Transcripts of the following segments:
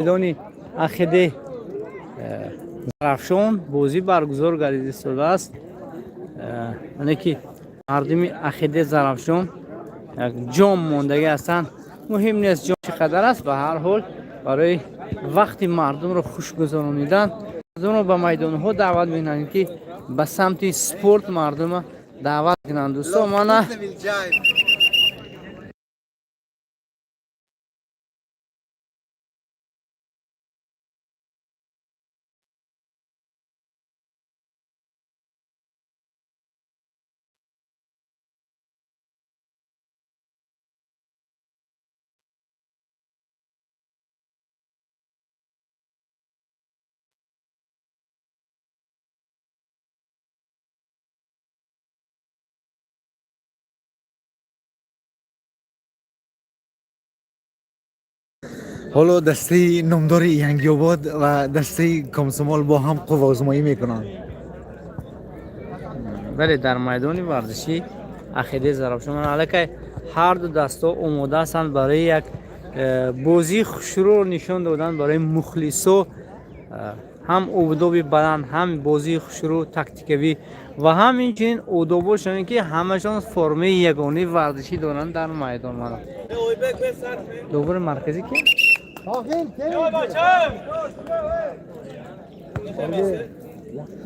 Майдони АХД Зарафшон бозӣ баргузор гардида истодааст. Яъне ки мардуми АХД Зарафшон як ҷом мондагӣ ҳастанд. Муҳим нест, ҷом чӣ қадар аст, ба ҳар ҳол барои вақти мардумро хушгузаронидан мардумро ба майдонҳо даъват мекунанд, ки ба самти спорт мардумро даъват кунанд. Дӯсто, мана ҳоло дастаи номдори Янгиобод ва дастаи Комсомол бо ҳам қувваозмоӣ мекунанд. Бале, дар майдони варзишӣ АХД Зарафшон аллакай ҳар ду дастҳо омода ҳастанд барои як бозии хушрӯ нишон додан барои мухлисо, ҳам одоби баланд, ҳам бозии хушрӯ, тактикавӣ ва ҳам инчунин одобошон, ки ҳамашон формаи ягонаи варзишӣ доранд дар майдон. Мана довари марказӣ ки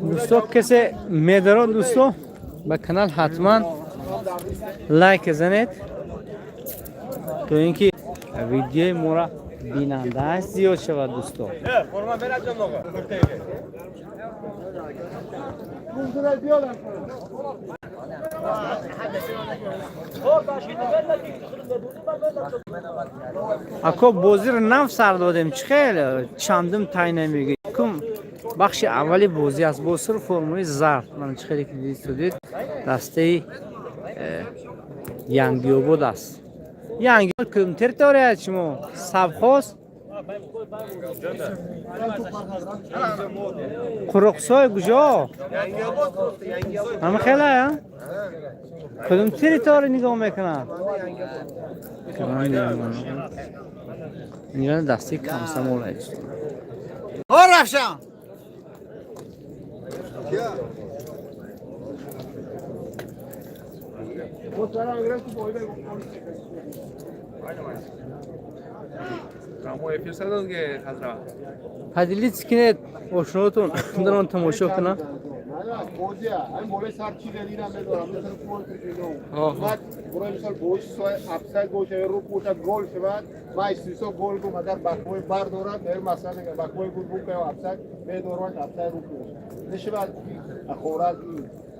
дӯсто, касе медарод, дӯсто, ба канал ҳатман лайк занед, то ин ки видеои моро бинандааш зиёд шавад, дӯсто. Ако, бозиро нав сар додем, чӣ хел чандум тай намегӯӣ? Кум бахши аввали бозӣ аст бо сир формаи зард. Мана чӣ хеле ки дидистодед, дастаи Янгиобод аст. Янги кум территория шумо совхоз Қуруқсой куҷо? Ҳама хела кудум территория нигоҳ мекунад? Инҷо дастаи Комсомол аст. Равшан. Поделиться кунед, ошноотон дарон тамошо кунанд. Ҳамин болои сар чизе дидам, медорам, барои мисол бози офсайд боша, рӯ боша, гол шавад, ма истисо гол гум, агар бакмои бардорад, масалан бакмои гул бука офсайд медорад, офсайд рӯ нешавад, ахорат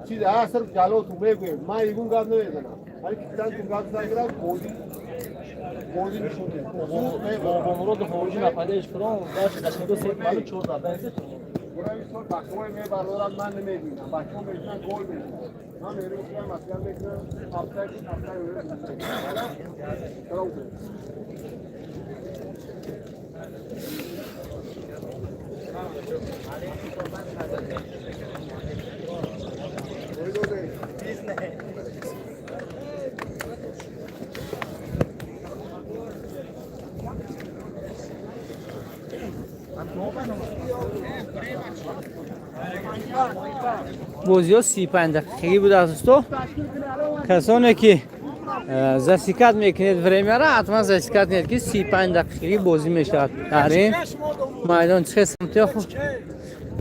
чиз аср ҷалоту мегӯем, ман игун гап намезанам, ҳамин капитан ту гап загирад, бозӣ бозӣ нишон. Бобомуродов хориҷи нападеш кунон, дашт қашанго се балл чор задан. Барои мисол бачаҳое мебардорад, ман намебинам, бачаҳо мебинанд, гол мезананд, ман мерӯ масалан мекунам офсайд, офсайд. Бозиҳо 35 дақиқагӣ будааст. Дӯсто, касоне ки засекать мекунед времяра, ҳатман засекать кунед, ки 35 дақиқагӣ бозӣ мешавад дар ин майдон. Чӣ самти хуб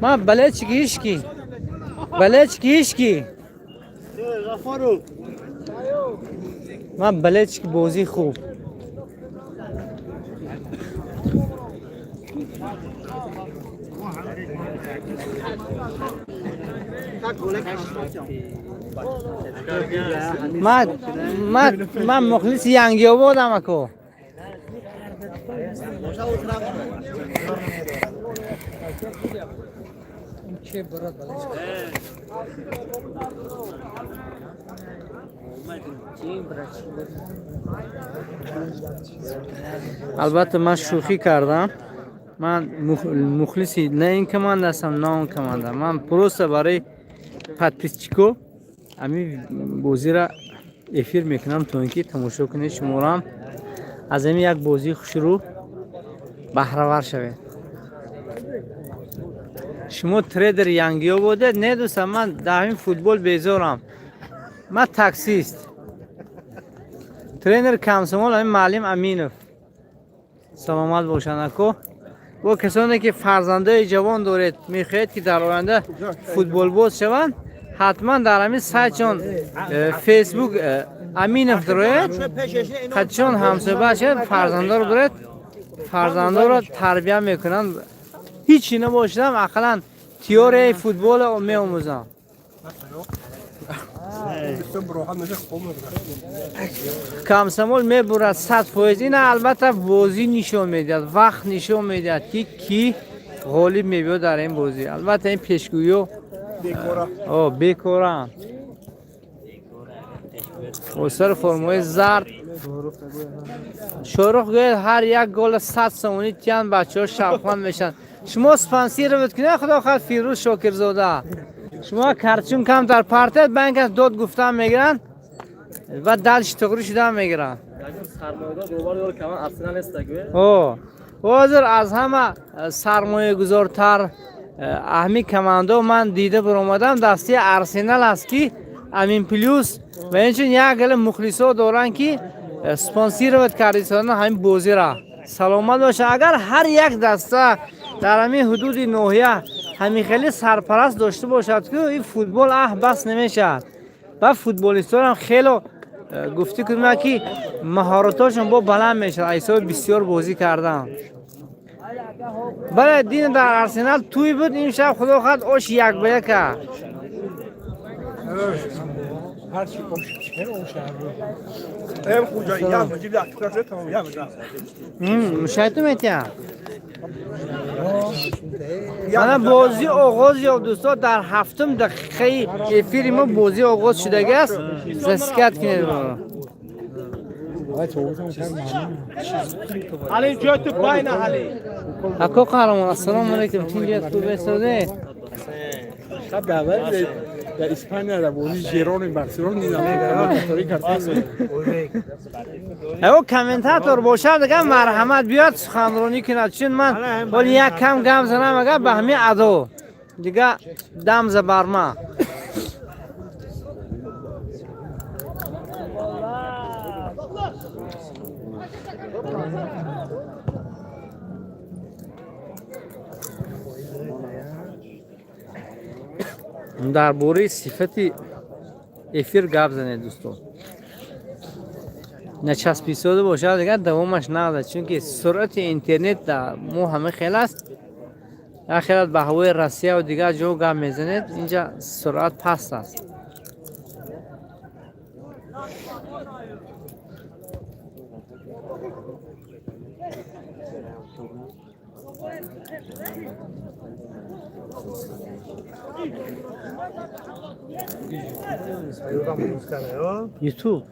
ман болельщики ҳички, болельщики ҳички, ман болельщики бозии хуб. Ман мухлиси Янгиободам, ако. Албатта, ман шӯхӣ кардам. Ман мухлиси на ин команда ҳастам, на он команда. Ман просто барои подписчико ҳамин бозиро эфир мекунам, то ин ки тамошо кунед шуморо ҳам аз ҳамин як бозии хушрӯ. Баҳравар шавед. Шумо трейдер Янгиободед? Не, дӯстам, ман дар ҳамин футбол безорам. Ман таксист. Тренер Комсомол ҳамин муаллим Аминов. Саломат бошанд, ако. Бо касоне ки фарзандои ҷавон доред, мехоҳед ки дар оянда футболбоз шаванд, ҳатман дар ҳамин сайтшон Фейсбук Аминов доред, хатшон ҳамсӯҳбат шавед, фарзандоро доред, фарзандоро тарбия мекунанд. Ҳичи набошадам, ақаллан теорияи футболро меомӯзам. Комсомол мебурад 100%. Ина албатта бозӣ нишон медиҳад, вақт нишон медиҳад, ки кӣ ғолиб мебиёд дар ин бозӣ. Албатта ин пешгӯиё бекоранд. Осар формаи зард. Шорух гӯяд, ҳар як гола 100 сомонӣ тиян, бачаҳо шавқманд мешаванд. Шумо спонсировать кунед, худо хоҳад, Фирӯз Шокирзода. Шумо карчун камтар партед, банк аз дод гуфтан мегиранд ва далши туғрӣ шудан мегиранд. Ҳозир аз ҳама сармоягузортар аҳми командо ман дида баромадам, дастаи Арсенал аст, ки Амин Плюс ва инчунин як гала мухлисо доранд, ки спонсировать кардисона ҳамин бозира. Саломат бошад. Агар ҳар як даста дар ҳамин ҳудуди ноҳия ҳамин хеле сарпараст дошта бошад, ки ин футбол аҳ бас намешавад. Ва футболистонам хело гуфтӣ кунам, ки маҳоратҳошон бо баланд мешавад аз ҳисоби бисёр бозӣ кардан. Бале, дин дар Арсенал тӯй буд, имшаб худо хоҳад ош як ба яка. Мушайту метия. Мана бозӣ оғоз ёфт, дӯсто, дар ҳафтум дақиқаи эфири мо бозӣ оғоз шудагӣ аст. Засекать кунед моро. Ако қаҳрамон, ассалому алайкум, тинҷият, хуб эстоде? Шаб дар Испания дар бозии Жирони Барселона дидам. Эво комментатор бошад, агар марҳамат биёд суханронӣ кунад, чун ман ҳоли як кам гам занам, агар ба ҳамин адо дига дам забарма. Дар бораи сифати эфир гап занед, дӯстон. Начасписода бошад, дигар давомаш надад, чунки суръати интернет дар мо ҳама хел аст. Як хелат ба ҳавои Россияву дигар ҷо гап мезанед, инҷа суръат паст аст. Ютуб.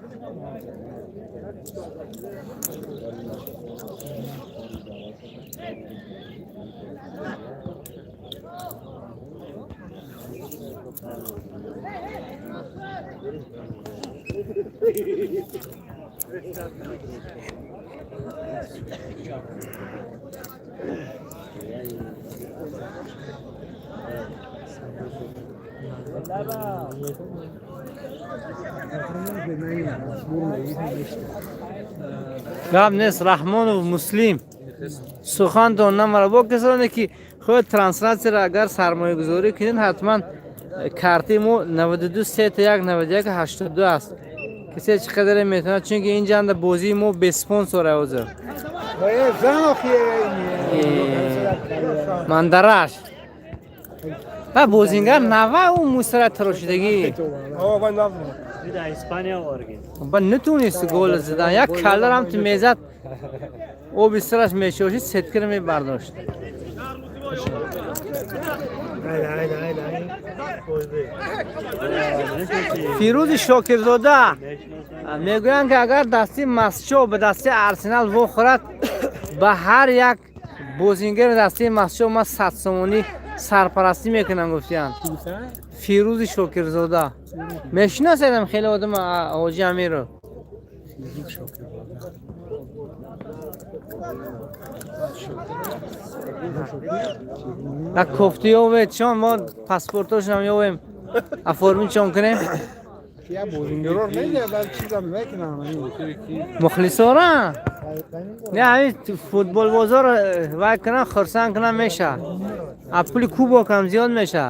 Гап нест, Раҳмонов Муслим, сухантон намара. Бо касоне ки худ трансляцияро агар сармоягузорӣ кунед, ҳатман картаи мо 92 3 1 91 82 аст. Касе чӣ қадаре метавонад, чунки ин ҷанда бозии мо беспонсор ҳозир. Мандараш ва бозингар нава ӯ мусара тарошидагӣ. Ба нетунист гол задан, як калларам ту мезад, оби сараш мешошид, сеткара мебардошт. Фирӯзи Шокирзода мегӯянд, ки агар дасти Масчо ба дасти Арсенал вохӯрад, ба ҳар як бозингари дастаи Масчо ман 100 сомонӣ сарпарастӣ мекунам, гуфтиянд. Фирӯзи Шокирзода мешиноседам, хеле одам, ҳоҷи Амиров. Як кофту ёвед, чон мо паспортошам ёвем, оформить кунем. Я бозингарор мега, баъд чизам мекунам. Мухлисора? Не, ҳамин футболбозор вай кунам, хурсанд кунам меша. А пули кубокам зиёд меша.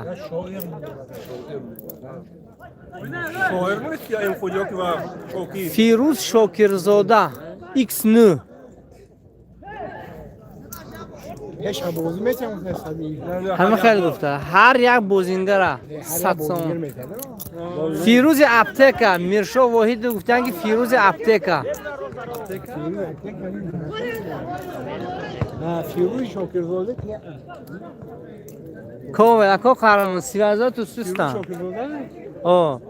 Шоир нест я им хуҷоки ва Шокир. Фирӯз Шокирзода X9. Ҳеч бозӣ метавон сади. Ҳама хел гуфта, ҳар як бозингара 100 сомон. Фирӯзи аптека, Миршо Воҳидов гуфтанд, ки Фирӯзи аптека. Фирӯзи Шокирзода. Кове, ако қаҳрамон сивазо ту сустан. Шокирзода. О.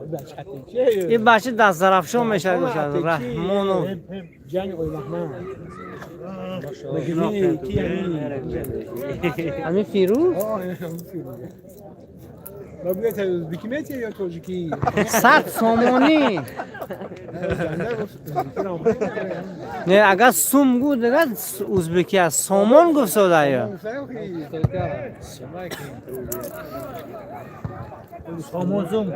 Ин бача даст Зарафшон мешавад, гуфтанд. Раҳмонов. Ҷанг Ойраҳман. Ҳамин Фирӯз? Бигӯяд, ӯзбекӣ метия ё тоҷикӣ? 100 сомонӣ. Не, агар сум гу, дигар узбекӣ аст. Сомон гуфт содая. Сомон зум.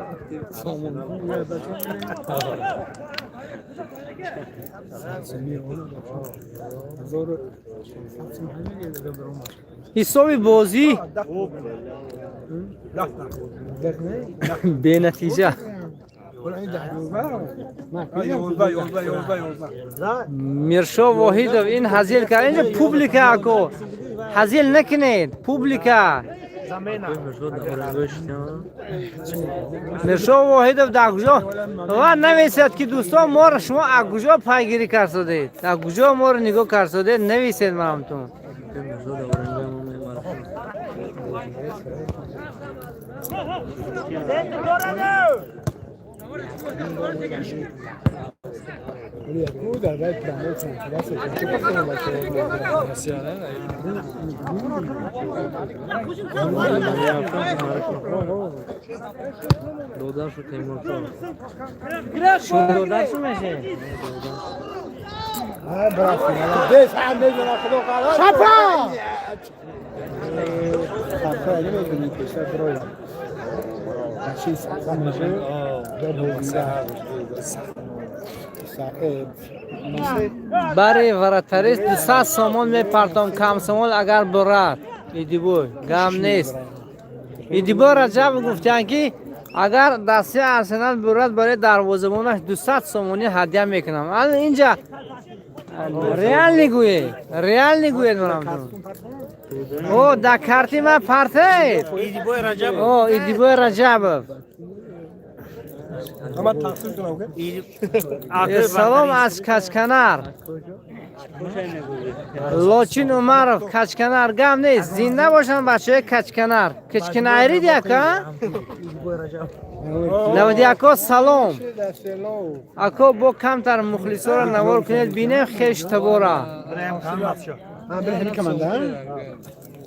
Ҳисоби бозӣ бенатиҷа. Миршо Воҳидов ин ҳазил кард. Инҷа публика, ако ҳазил накунед, публика. Миршо Воҳидов дар куҷо ва нависед, ки дӯстон моро шумо аз куҷо пайгирӣ кардодед, аз куҷо моро нигоҳ кардодед, нависед марамтон. Додаршу Темуршо. Додаршу меше. Шапа! Бари вратарист 200 сомон мепартом Комсомол агар бурад. Идибой, гам нест. Идибой Раҷаб гуфтанд, ки агар дастаи Арсенал бурад, барои дарвозабонаш 200 сомонӣ ҳадя мекунам. Ан инҷа реал нигӯед, реал нигӯед марамтон. О, дар карти ман партед. Идибой Раҷабов. О, Идибой Раҷабов. Салом аз Качканар. Лочин Умаров, Качканар, гам нест. Зинда бошанд бачаҳои Качканар. Качканайрид яка? Наводи ако салом. Ако бо камтар мухлисоро навор кунед, бинем хеш табора.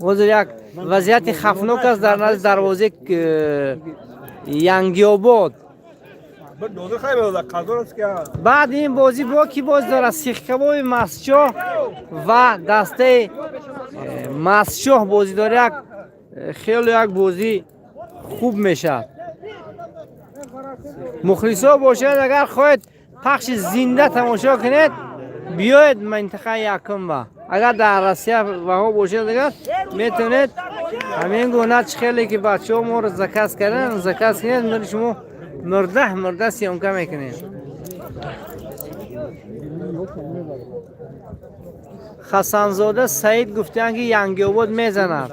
Ҳозир як вазъияти хафнок аст дар назди дарвозаи Янгиобод. Баъди ин бозӣ бо кӣ боз дорад? Сихкабоби Масчоҳ ва дастаи Масчоҳ бозӣ дорад. Як хеле як бозӣ хуб мешавад. Мухлисо бошад, агар хоҳед пахши зинда тамошо кунед, биёед минтақаи якум ба. Агар дар Россия ваҳо бошед, агар метавонед ҳамин гуна чӣ хеле ки бачаҳо моро заказ кардан, заказ кунед, мир шумо мурда мурда съёмка мекунем. Хасанзода Саид гуфтанд, ки Янгиобод мезанад.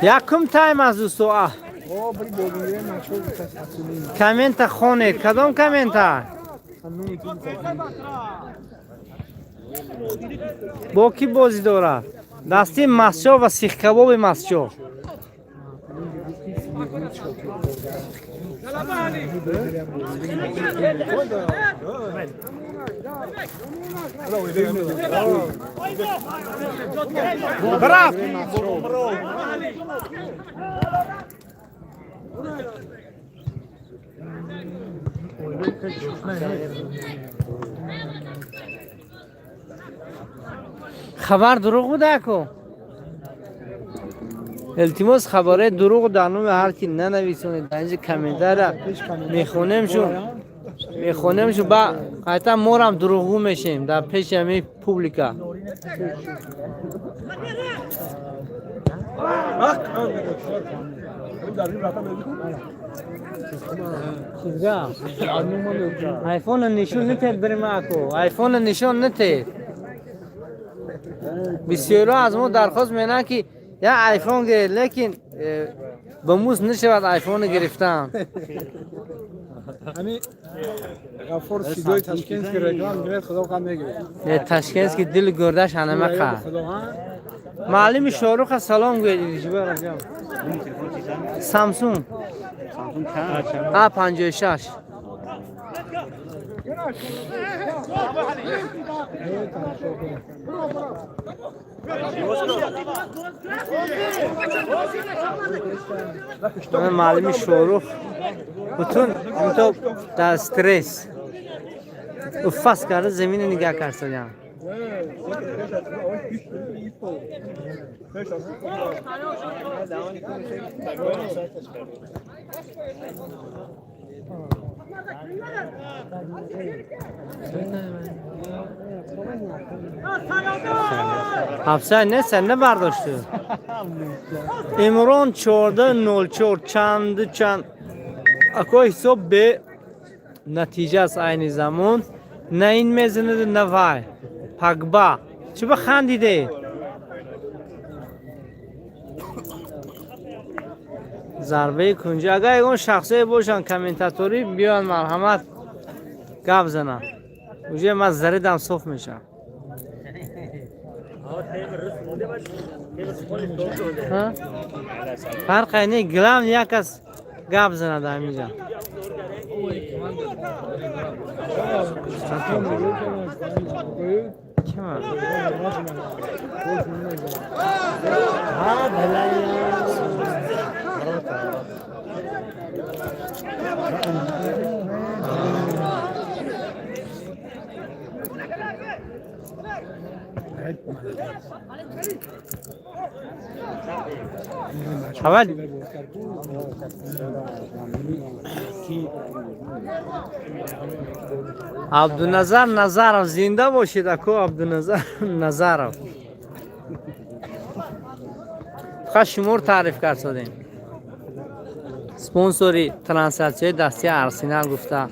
Якум тайм аз дӯсто. Коммента хонед. Кадом коммента? Бо кӣ бозӣ дорад? Дасти Масчоҳ ва сихкабоби Масчоҳ. Хабар дурӯғ буда ку? Илтимос, хабаре дурӯғ дар номи ҳар ки нанависонед. Дар инҷа комментария мехонемшун, мехонемшун, ба қайта морам дурӯғгӯ мешем дар пеши ҳамин публика. Айфона нишон нетед, биримаку айфона нишон нетед. Бисёро аз мо дархост менанд, ки як айфон гиред, лекин ба муз нашавад айфона гирифтан. Ҳами Ғаффор сидои Ташкентски реклам гиред, худо қад мегиред. Ташкентски дили гурдаш ҳанамақа. Маълими Шоруха салом гӯед. Самсунг А 56. Маълими Шорух бутун то дар стресс уфас карда, замина нигаҳ кард. Ҳафсай не, сен не бардошту. Имрон 14:04, чанду чанд. Ако ҳисоб бе натиҷа аст айни замон. На ин мезанаду, на вай. Пагба. Чӣ ба хандиде? Зарбаи кунҷӣ. Агар ягон шахсое бошанд комментаторӣ, биёянд, марҳамат, гап зананд. Уже ман заридам соф мешавам. Фарқе не, главный як кас гап занад ҳаминҷа. Кима? Аввал Абдуназар Назаров, зинда бошед, ако Абдуназар Назаров. Фақат шумор таъриф кард содем. Спонсори трансляцияи дастии Арсенал гуфта.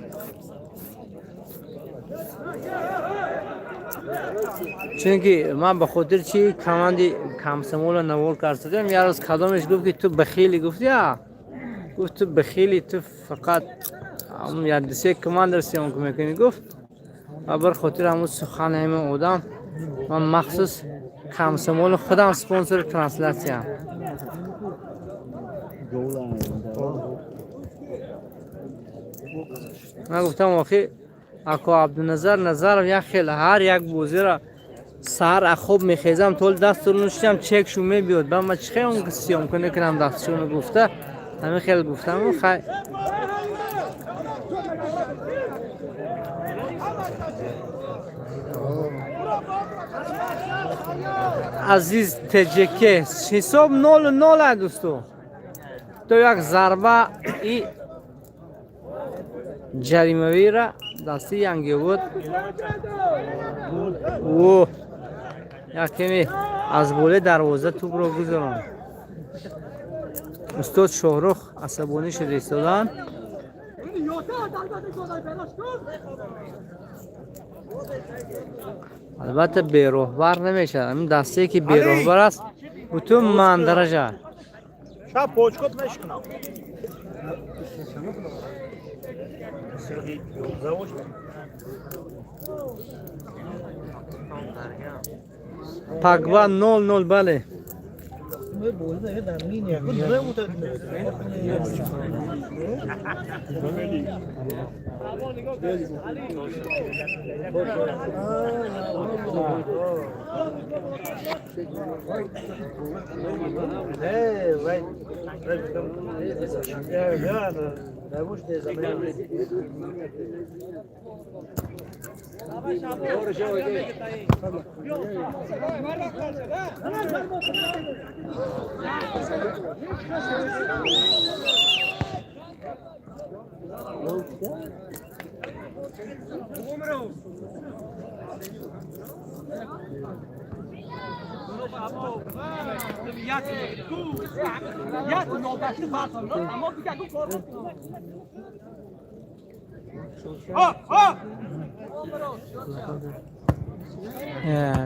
Чунки ман ба хотир чи команди Комсомоло навор кард содем, як рӯз кадомеш гуфт, ки ту бахили, гуфт, я гуфт, ту бахили, ту фақат як дусе командро съёмка мекунӣ, гуфт. Ва бар хотири ҳамун сухани ҳамин одам ман махсус Комсомоли худам спонсори трансляция. Ман гуфтам, охи ако Абдуназар Назаров як хел ҳар як бозиро саҳар ахоб мехезам, тол дастро нуштам, чекшу мебиёд, ба ма чӣ хел съёмка накунам дастшоно гуфта, ҳамин хел гуфтам. Хай, азиз ТЖК, ҳисоб 0-0, дӯсто. То як зарба и ҷаримавира дасти Янгиобод. О, як каме аз болои дарвоза тӯбро гузаронд. Устод Шоҳрух асабонӣ шуда истоданд. Албатта, бероҳбар намешавад. Ҳамин дастае ки бероҳбар аст, бутун мандаража. Шаб почкот мешкунам. Пагба 0-0, бале.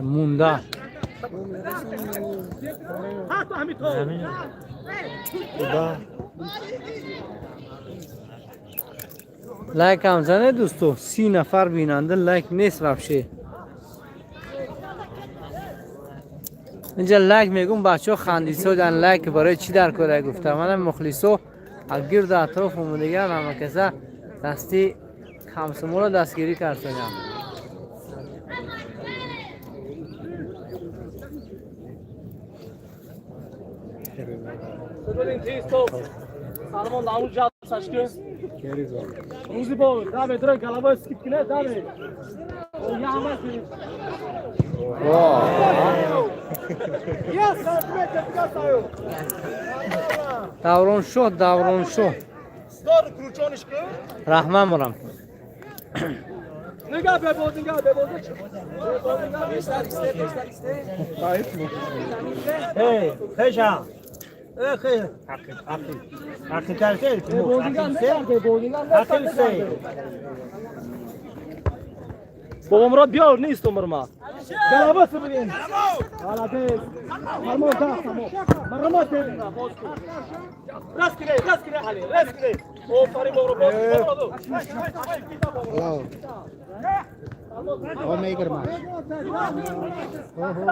Мунда. Лайк ҳам занед, дӯсто. 30 нафар бинанда, лайк нест вообще. Инҷа лайк мегум, бачаҳо хандисодан. Лайк барои чӣ дар кора гуфта. Манам мухлисо аз гирду атроф омадагиан, ҳама каса дасти Комсомолро дастгирӣ кардагиан. Салмон наун жаб сашки. Рӯзи бо даме дра голова скип кине даме. Я ҳама. Даврон шо, даврон шо. Раҳмат мурам. Нигоҳ бебоз, нигоҳ бебоз. Эй, хеша. Эй, ақил, ақил. Ақил карсел, ақил сей. Бобомурод биёр, нест умрма. Голова сибирин. Молодец. Фармон та, само. Марҳамат бебина, боз кун. Раст кине, раст кине, Али, раст кине. Офарин бобо, боз кун, бобо. О, мегирма. Охо.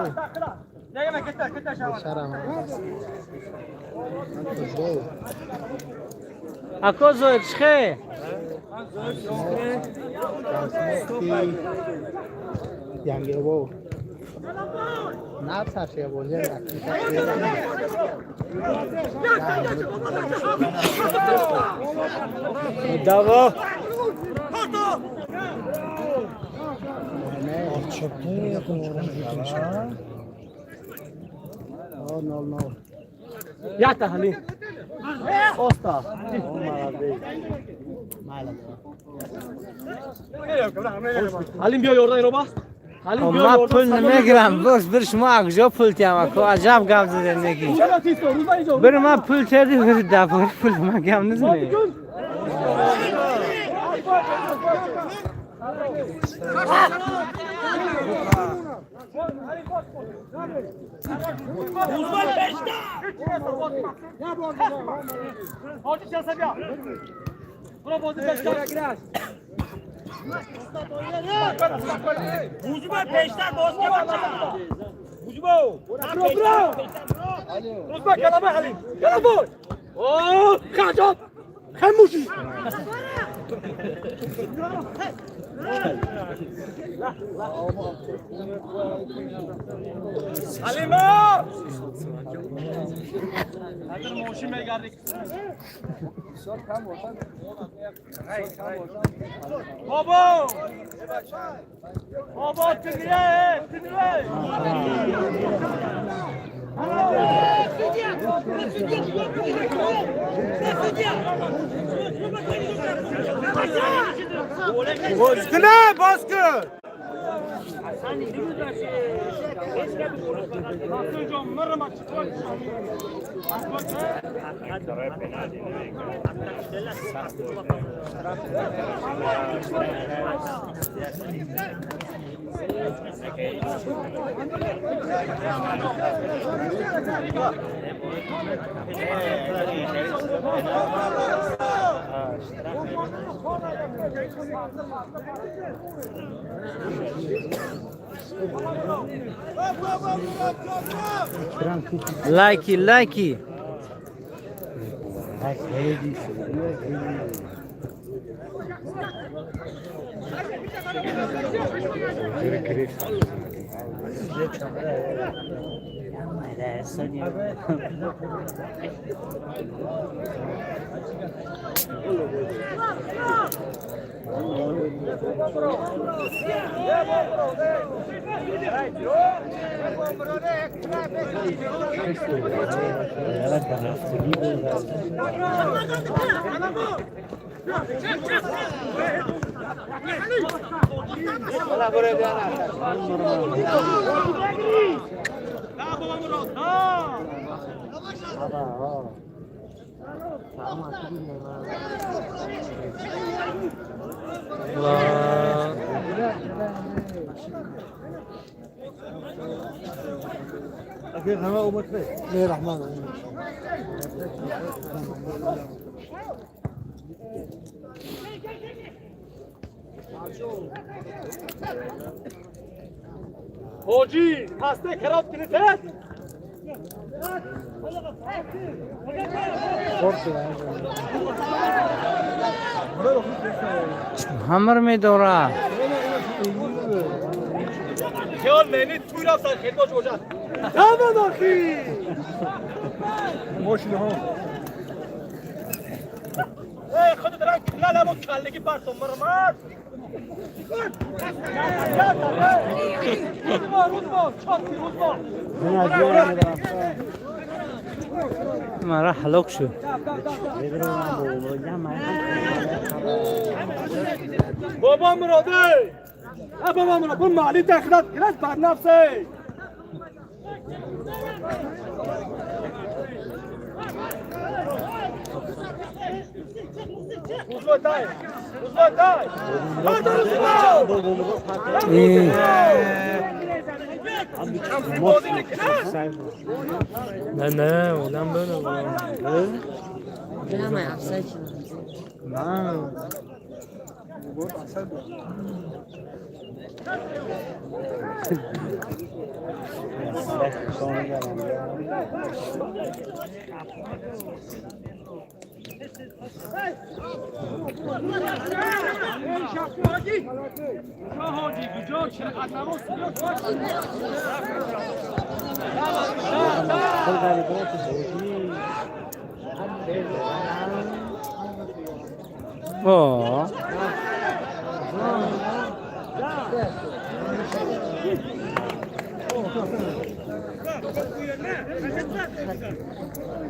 Бечара. Ако Зоир, чихе? Янгиобод. Натаршия бозия. Даво. О, 0-0. Якта Али. Оста. Ҳалим биё ёрдан ироба. Ҳалим биё Ман ёрдан. пул намегирам. Боз бир шумо акҷо пул тиям, ако аҷаб гап задед неки. Чаро тисто, рӯза инҷо. Бир ман пул теди, бир дабор пул ман гап назанед. Ҳоҷи часа биё. Буро бозӣ пештар. Бро, бро. Рӯзба галаба Ҳалим. Галаба. О, хаҷот. Хемуши. Ҳалимо! Ҳазир мошин мегардӣ. Бобо! Бобо, тигре, тигре! Бозкуна, бозкун. Лайки, лайки. Ва Ҳоҷӣ, пасте хароб кунед. Ҳамр медорад. Хиёл мени туй рафтан хидмат бошад. Тамом охи. Мошинаҳо. Эй, худ дарам каламо каллаги бартон мармат. Мара ҳалок шуд. Бобо Муроде! Бобо Мурод, бу мали дахлат кирас бар нафсе. Узлотай! Узлотай! Не, не, одам было. О.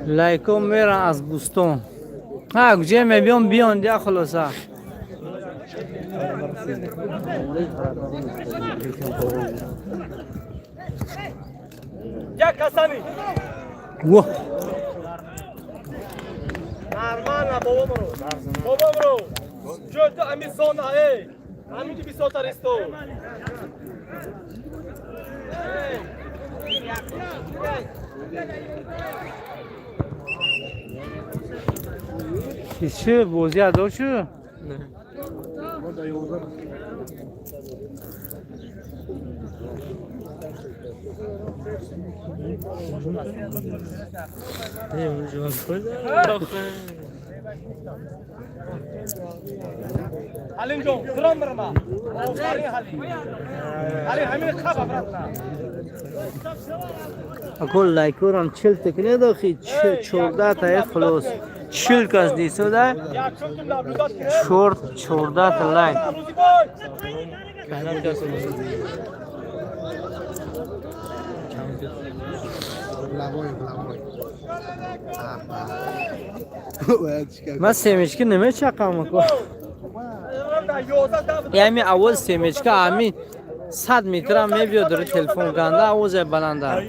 Лайко мера аз Бӯстон. Ҳа, куҷое мебиём, биён дия хулоса. Як Хасани. Во. Нормально, бобо Мурод. Бобо Мурод. Ҷой ту ами зона, эй. Ҳаминҷо бисотар исто. Чӣ бозӣ адо шуд? Ҳалим ҷон, дуром бирма. Офарин Ҳалим. Ҳалим ҳамин қаб обратно. Ако лайкорам чил текне дохи 14 та хулос. 40 кас дисуда. Якум тум наблюдат кунед. 14 та лайк. Рӯзи бой. Ман семечки намечақам ко. Ями аввал семечка ами 100 метрам мебиёд ри телефон ганда овозе баланда.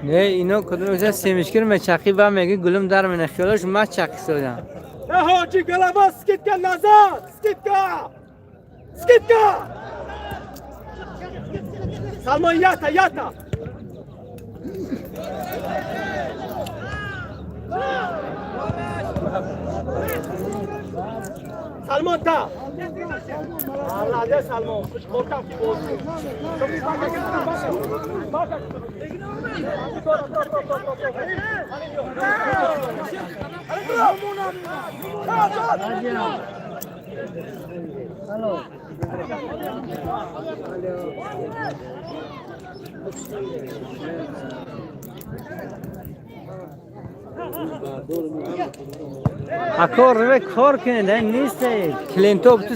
Не, ино кудум семечки мечақӣ ба меги гулум дар мена хиёлаш ма чақи содам. Э, ҳоҷӣ, голова, скидка назад! Скидка! Скидка! Салмон ята, ята! Салмон та. Алла Салмон. خوش کی بازی. Ако рве кор кунед, нест клиентоб ту.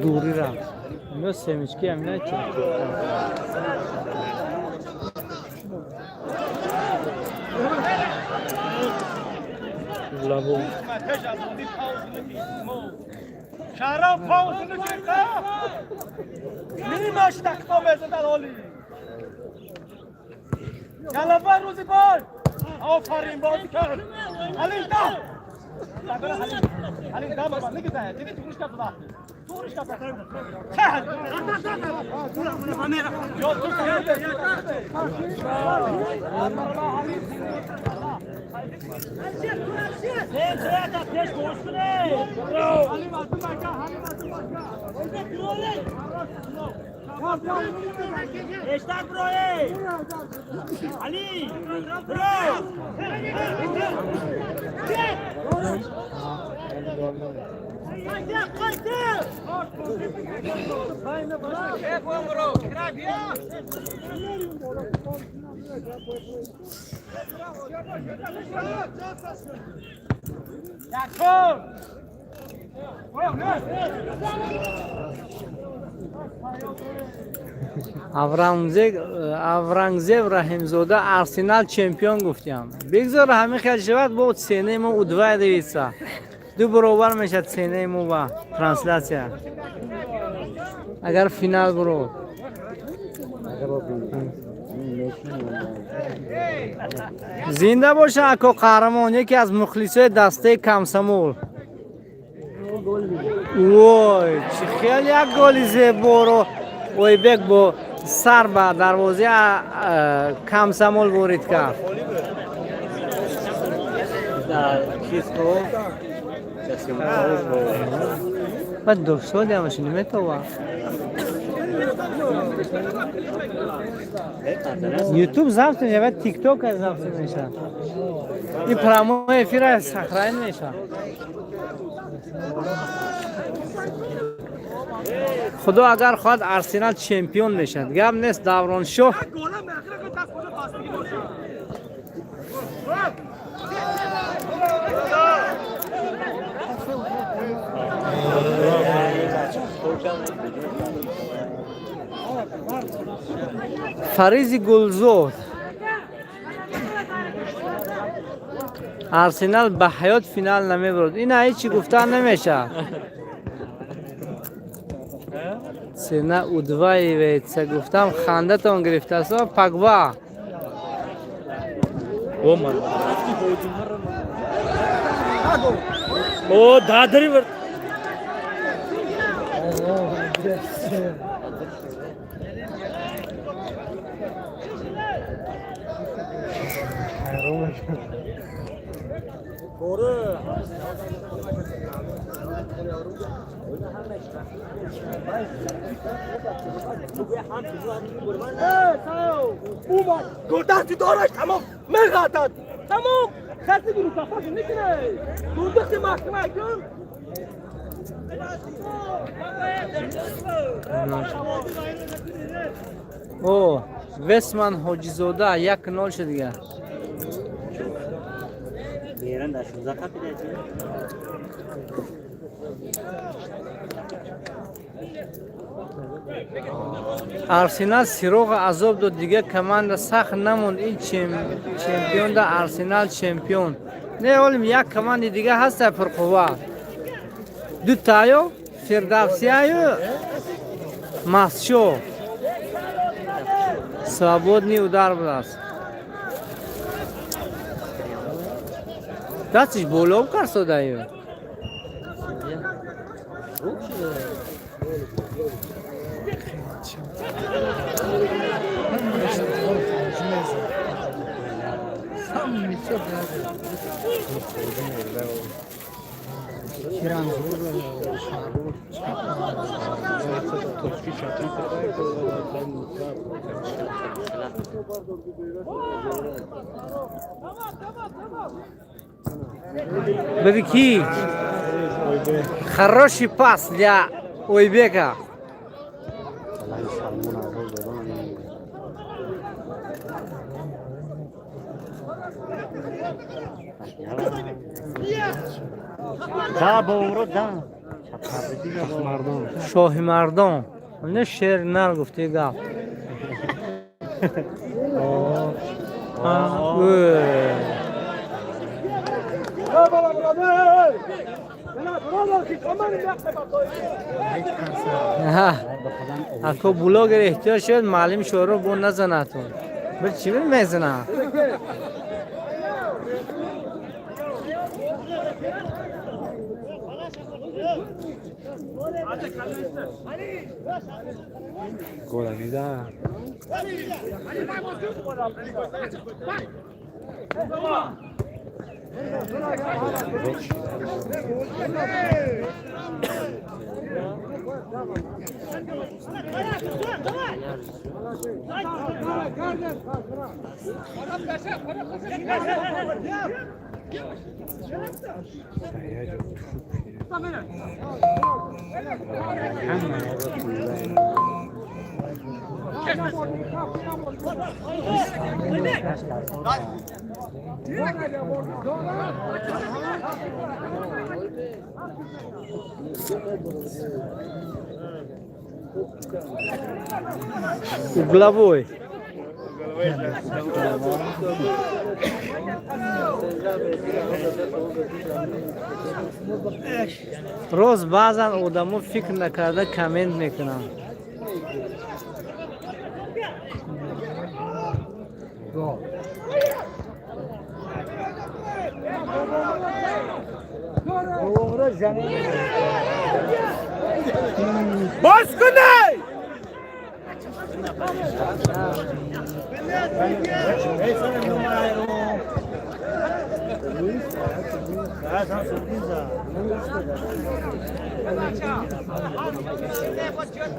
Дури рафт. Ино семечки ҳамина чи? Лабо. شهرام پاوزونو که نیمش تختا بزدن حالی گلوه روزی بار آفرین بازی کرد علی ده علی ده بابا نگه دیدی تو روش کرد تو روش کرد Аврангзеб Раҳимзода Арсенал чемпион гуфтям. Бигзор ҳамин хел шавад, бо ценаи мо удваивается. Ду баробар мешавад ценаи мо ба трансляция. Агар финал бурод. Зинда боша ако қаҳрамон, яке аз мухлисои дастаи Комсомол. Вой, чӣ хел як голи зеборо Ойбек бо сар ба дарвозаи Комсомол ворид кард. Баъд дошоди ҳамашо наметова. Ютуб запись мешавад, ТикТок запись мешавад. Ин прямой эфир сохранен мешавад. Худо агар хоҳад Арсенал чемпион мешавад. Гап нест, Давроншоҳ. Фаризи Гулзод. Арсенал ба ҳаёт финал намебурд. Ина ҳеҷ чӣ гуфтан намешавад. Цена удваивается. Гуфтам хандатон гирифтааст. Пагба. О, дадари вар. گردن دارش تمام میغاتد تمام خسته گیرو صفاش نکنه گردن محکمه کن. О, Весман Ҳоҷизода 1-0 шуд дигар. Арсенал сироға азоб дод, дигар команда сахт намонд. Ин чемпион да Арсенал чемпион. Не, олим як команди дига ҳаста пурқувват. Ду тайо Фирдавсияю Масчо. Свободный удар будааст. Дастиш боло карсодаю. Бабики. Хороший пас для Ойбека. Шоҳи мардон. Не шер нар гуфти гап. Ако блогер эҳтиёҷ шуд, маълим шоро бо назанатон. Бир чӣ мезана? Голамида. Угловой. Роз баъзан одамо фикр накарда коммент мекунанд. Боз кунай!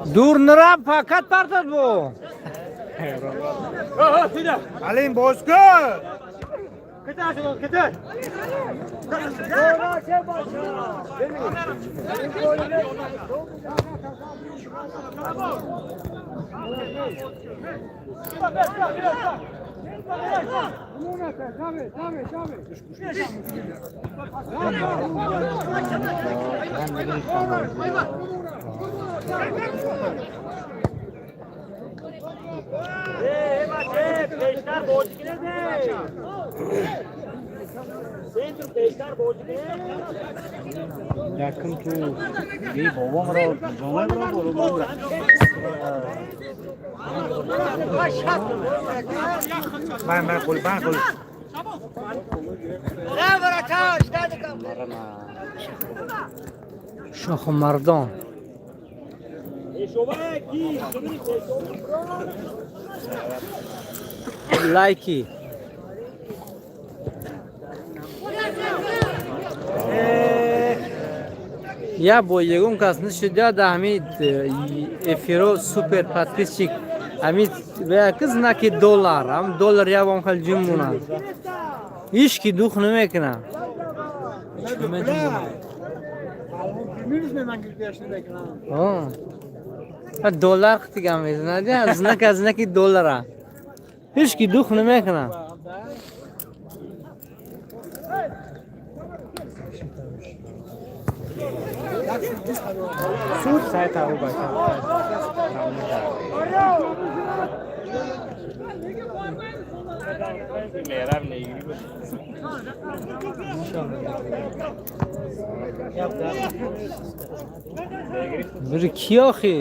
Дур нара, фақат партад бо. Алим, боз кун! Якм ту би бобомро ҷонамро бобомро. Бан бан гол бан гол. Шоҳмардон. Лайки. Я бо ягон кас нишуда да ҳамин эфиро супер подписчик ҳамин як знаки доллар, ҳам доллар я бом хел ҷим монад. Ҳеч ки дух намекунад. Доллар қитигам мезанад, знак аз знаки доллара. Ҳеч ки дух намекунад. Бир ки охи?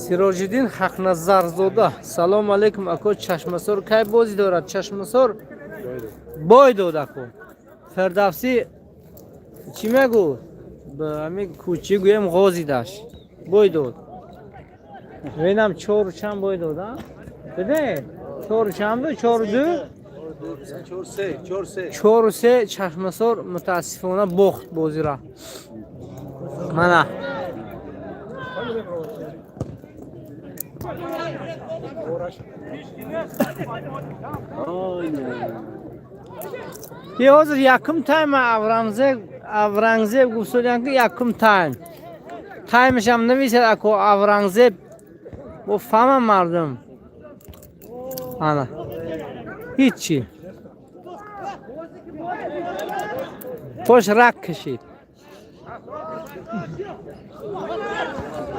Сироҷиддин Ҳақназарзода. Салом алейкум, ако, Чашмасор кай бозӣ дорад? Чашмасор бой дод, ако. Фирдавсӣ чӣ мегӯ? Ба ҳамин кӯчӣ гӯем, ғозидаш. Бой дод. Бинам, чору чанд бой дод, а? Бибин, чору чанд буд? 4-2? 4-3 Чашмасор мутаассифона бохт бозиро. Мана. Ки ҳозир якум тайм Аврангзеб гуфтодиам, ки якум тайм. Таймашам нависад, ако Аврангзеб, бо фаҳмам мардум. Ана. Ҳичи. Пош рак кашид.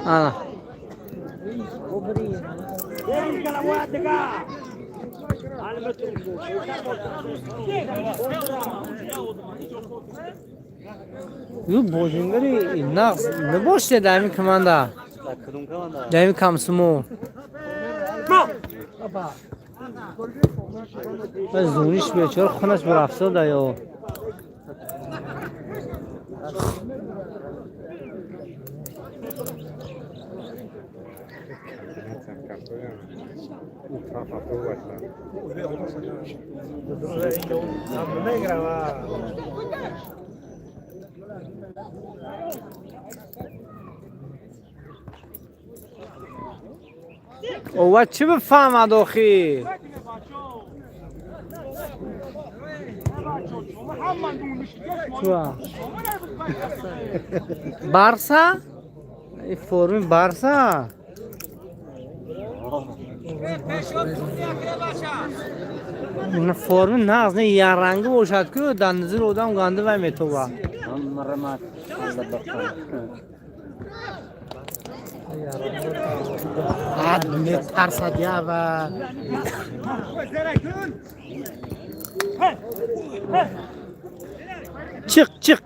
Ана. Ю бозингари нағз набошед дар ҳамин команда. Дар ҳамин Комсомол. Зуниш бечора хунаш барафзода ё. Ова чӣ бифаҳмад охи? Барса? И форми Барса? Форми нағз не, ярранги бошад ку, дар назари одам ганди вай метова. Ад метарсад ява. Чиқ, чиқ.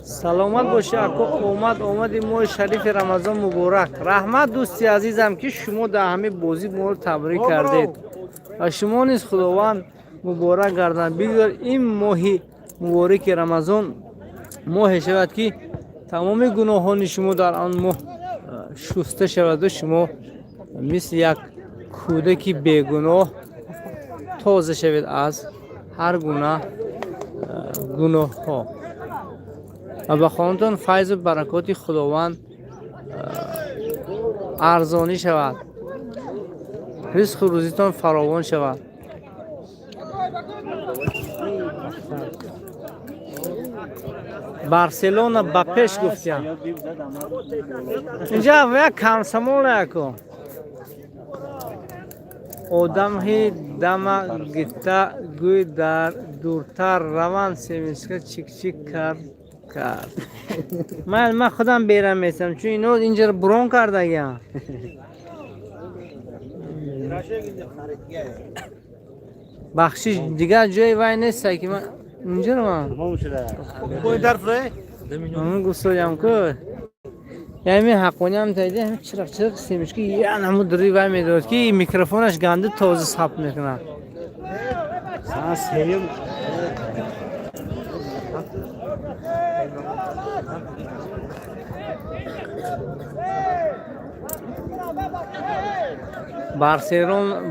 Саломат бошӣ, ако, омад омади моҳи шарифи Рамазон муборак. Раҳмат, дӯсти азизам, ки шумо дар ҳамин бозӣ моро табрик кардед ва шумо низ Худованд муборак гарданд. Бигзор ин моҳи мубораки Рамазон моҳе шавад, ки тамоми гуноҳони шумо дар он моҳ шуста шаваду шумо мисли як кӯдаки бегуноҳ тоза шавед аз ҳар гуна гуноҳҳо ва ба хонатон файзу баракоти Худованд арзонӣ шавад, ризқу рӯзитон фаровон шавад. Барселона ба пеш гуфтям. Инҷа як Комсомол яко. Одамҳи дама гитта гӯй дар дуртар раванд, семиска чик-чик кард. Ман худам берам месам, чун ино инҷаро бурон кардагиам. Бахшиш, дигар ҷои вай неста ки ман инҷаро ман. Ман гуфтодям ку. Яъне ҳаққониам тайди ҳамин чирақ чирақ семечки ян ҳамун дури вай медорад, ки микрофонаш ганди тоза сабт мекунад.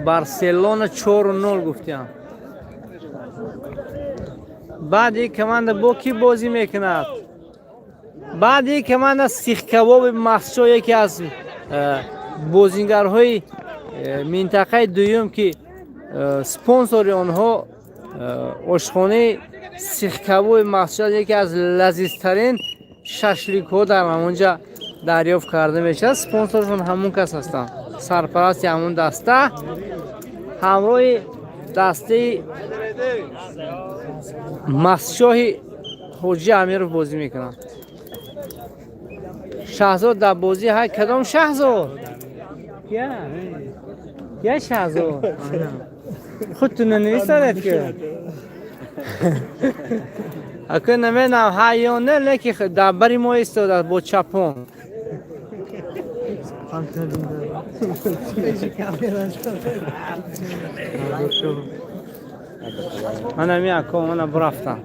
Барселона 4-0 гуфтям. Баъд ин команда бо кӣ бозӣ мекунад? Баъд ин команда сихкабоби махсусо, яке аз бозингарҳои минтақаи дуюм, ки спонсори онҳо ошхонаи сихкабоби махсус, яке аз лазизтарин шашликҳо дар ҳамонҷа Дарёфт карда мешавад. Спонсоршон ҳамун кас ҳастанд, сарпарасти ҳамун даста ҳамроҳи дастаи Мастшоҳи Ҳоҷи Амиров бозӣ мекунанд. Шаҳзод дар бозӣ ҳай. Кадом Шаҳзод? Я Шаҳзод худтуна нависаред ки ака намедонам ҳай ё не, леки дар бари мо истодааст бо чапон. Мана ми ако мана бурафтам.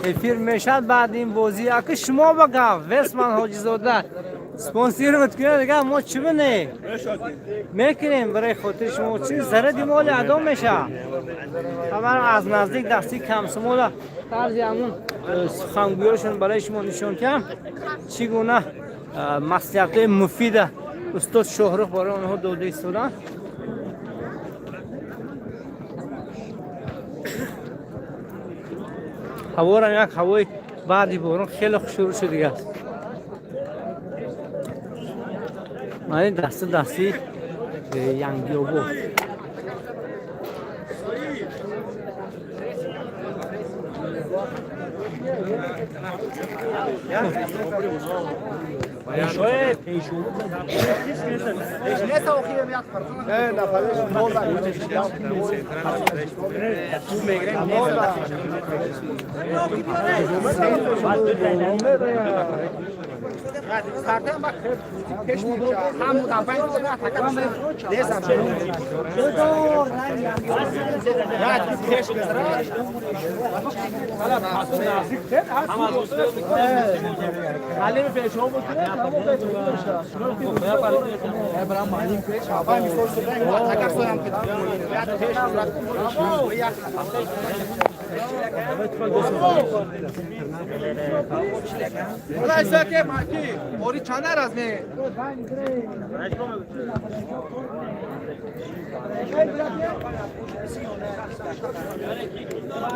Эфир мешавад баъди ин бозӣ. Ака, шумо ба гап Весман Ҳоҷизода спонсировать кунед, дигар мо чӣ бинем мекунем барои хотири шумо, чи заради моли адо мешавад. Хабар аз наздик дасти Комсомола тарзи ҳамун сухангӯёшон барои шумо нишон кардам, чӣ гуна маслиҳатҳои муфида устод Шоҳрух барои онҳо дода истоданд. Ҳаворам як ҳавои баъди борон хеле хушрӯ шудигаст. Мани даста дасти Янгиёбо.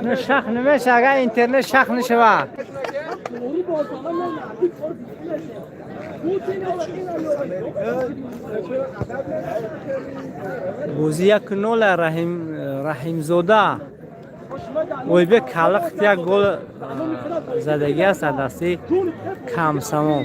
Не шах намеша, агар интернет шах нашава. Бозӣ 1-0. Раҳимзода Ойбек Калиқ як гол задагӣ аст аз дасти Комсомол.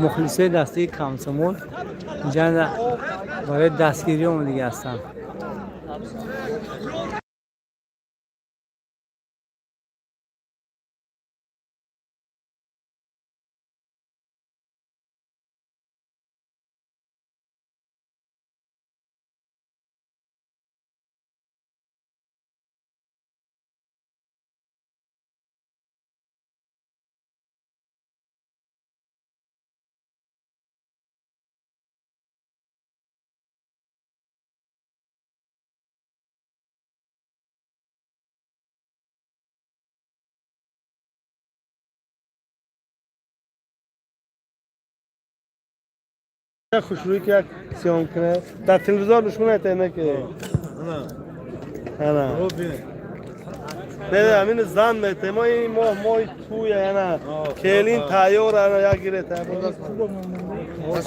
Мухлисои дастаи Комсомол инҷа барои дастгирӣ омадагӣ ҳастанд. Хушрӯӣ ки як сиём кунад, дар телевизор нишон нетена ки ана не, ҳамин зан мете. Мо ин моҳ моҳи туя, ана келин тайёр, ана як гирета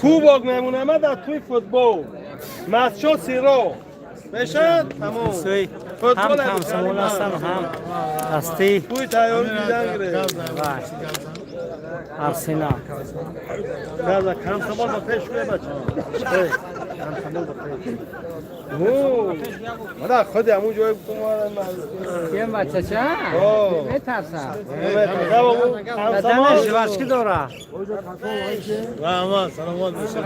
кубок мемонама дар туи футбол Мастшо сиро мешавад, тамом. Мухлисои ҳам Комсомол ҳастанд, ҳам дастаи туи тайёрӣ дидан гире. Арсенал. Комсомол ба пеш куе, бача. Мана худи ҳамун ҷое Кем бачача? Метарса. Баданаш варчки дора. Раҳмат, саломат бошед.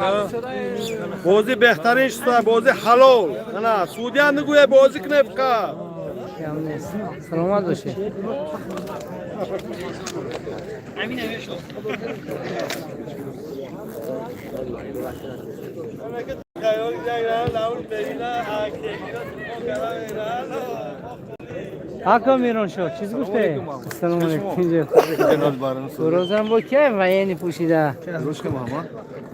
Бозӣ беҳтарин шуда, бозӣ ҳалол. Ана, судья мегӯяд бозӣ кунед фақат. Кам нест. Саломат бошед. Ако Мироншоҳ, чиз гуфте? Ассалому алайкум. Урозам бо ке военный пӯшида? Рӯшка Муҳаммад.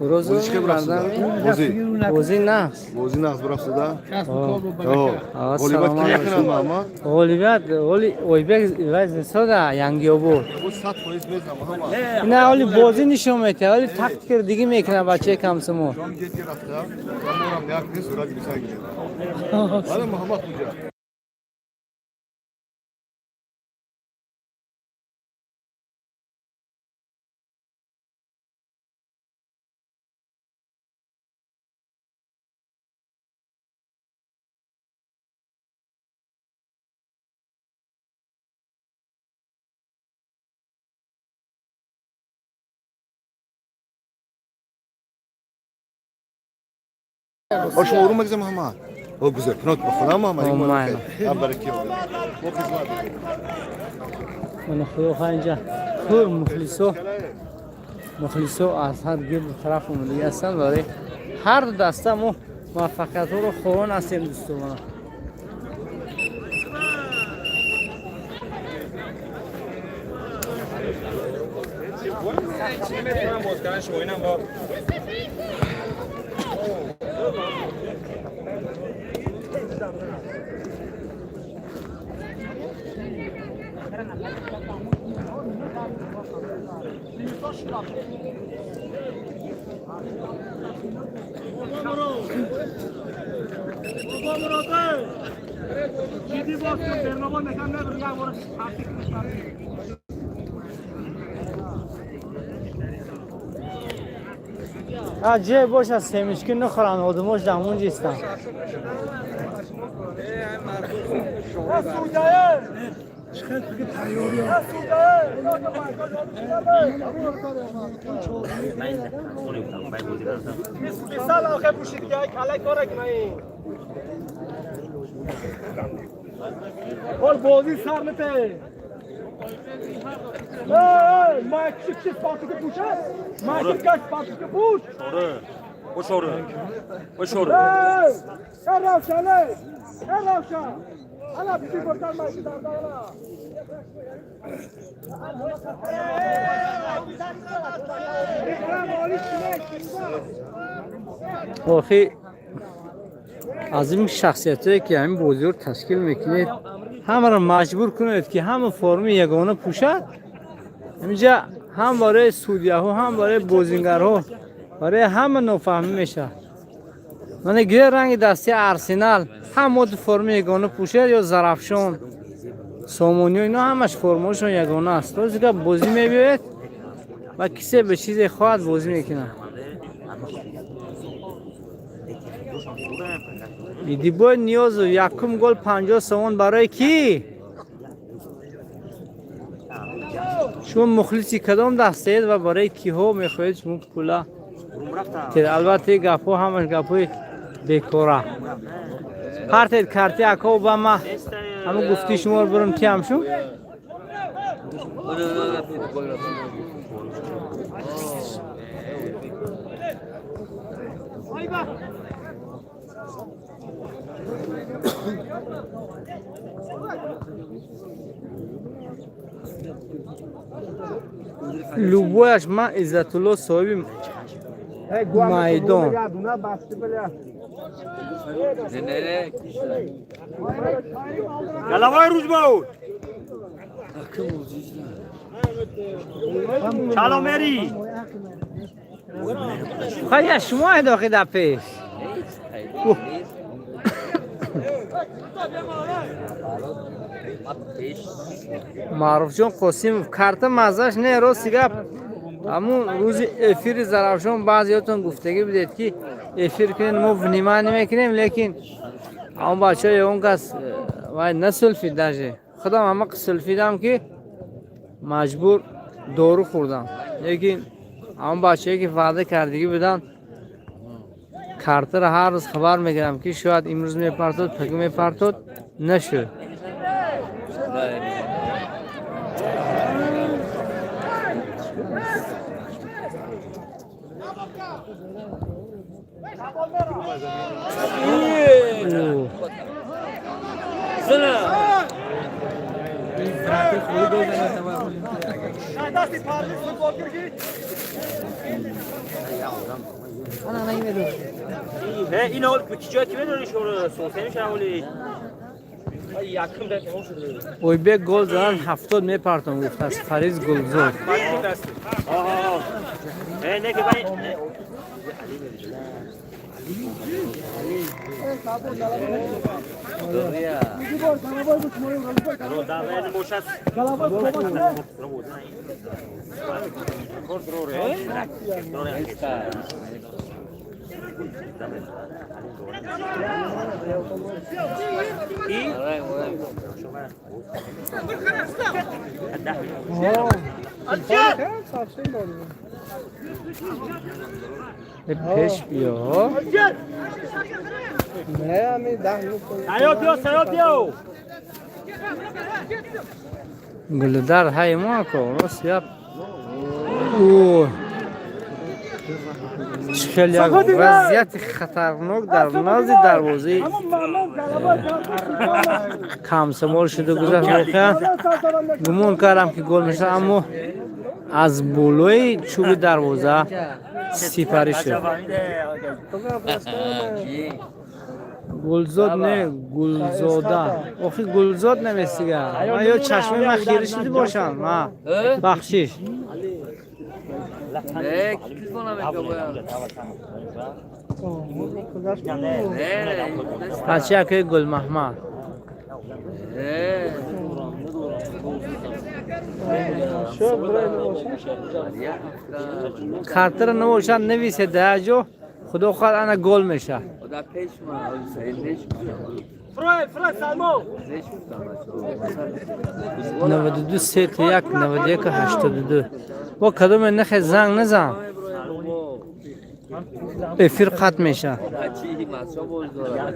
Урозу Бозӣ чӣ мардам? Бозӣ. Бозӣ нақс. Бозӣ нақс бурафтода. О, Ғолибият саломат ки мекунад бошед. Муҳаммад? Ғолибият оли Ойбек Вазнисода Янгиобод. Ӯ 100% мезанад Муҳаммад. Не, оли бозӣ нишон метиҳад, оли тактика диги мекунад бачаи Комсомол. Ҷон гети рафта. Ва морам як нест сурат гирифта гирифт. Бале Муҳаммад хуҷа. Ош шумо орум мегзем Муҳаммад. О гузар кунот ба худам Муҳаммад. О, майла. Бараки. Мо хизмат мекунем. Мана худо хоҳ инҷа пур мухлисо мухлисо аз ҳар гирду тараф омадагӣ ҳастанд барои ҳар ду даста мо муваффақиятҳоро хоҳон ҳастем дӯстона. Ҷиддӣ боз кун, Бернобод мекам набр, як бор тактик кун. А ҷое бошад семечки нахӯранд, одамош дар ҳамон ҷистанд. Сал охе пӯшид ки ай калай кора кунай. Ҳол бозӣ сар мете. Эй, ма киши киши патуки пӯша? Ма киши каш патуки пӯш? Ошоре. Эй, эй Равшан, эй! Эй Равшан! Ана бити бурдан ма ки дар дала. Охи аз ин шахсиятҳое ки ҳамин бозиро ташкил мекунед, ҳамаро маҷбур кунед ки ҳама форми ягона пӯшад. Ҳаминҷа ҳам барои судьяҳо, ҳам барои бозингарҳо, барои ҳама нофаҳмӣ мешавад. Мана гиря ранги дастаи Арсенал ҳам моду форми ягона пӯшад ё Зарафшон, Сомониё, ино ҳамаш формаошон ягона аст. Рӯзига бозӣ мебиёяд ва кисе ба чизе хоҳад бозӣ мекунад. Идибой Ниёзов якум гол 50 сомон барои кӣ? Шумо мухлиси кадом дастаед ва барои киҳо мехоҳед шумо пула? Албатта ин гапҳо ҳамаш гапҳои бекора. Партед карти ака Обама ҳамун гуфти шуморо бурам тиям шу? Любояш ман Иззатулло соҳиби майдон. Головой Рузбау! Чаломери! Хая шумо эдохи дар пеш. Маъруфҷон Қосимов карта маззаш не, рости гап. Ҳамун рӯзи эфири Зарафшон баъзеётон гуфтагӣ будед, ки эфир кунед, мо внимание мекунем, лекин ҳамон бачаҳо ягон кас вай насулфид. Даже худам ҳама сулфидам, ки маҷбур дору хӯрдам, лекин ҳамон бачаҳое, ки ваъда кардагӣ буданд, картаро ҳар рӯз хабар мегирам, ки шояд имрӯз мепартод, пагӣ мепартод, нашуд. این حال کجا که بدونی شما سوسه میشه ولی якум дар тамом шуд. Ойбек гол задан, 70 мепартом, гуфтааст Фариз Гулзод. Не ки бай. Пеш биё. Саёд биё, Саёд биё. Гулдар ҳай мо ко рост яп. Хеле як вазъияти хатарнок дар назди дарвозаи Комсомол шуда гузашт. Воқеан гумон кардам, ки гол мешавад, аммо аз болои чӯби дарвоза сипарӣ шуд. Гулзод не, Гулзода. Охи, Гулзод наместига. Ман ё чашмаи ман хира шида бошам, ма бахшиш. Не, телефона мекабоям. Не, Бача якои Гулмаҳмад. не. Картара набошад, нависе даҷо, худо хоҳад, ана гол меша. Худа пеш ма, неш. Фрой, Фрой, Салмо. Неш. 92 31 91 82. Бо кадоме нахе занг назан, эфир қатъ меша. Ачи масо боз дорад.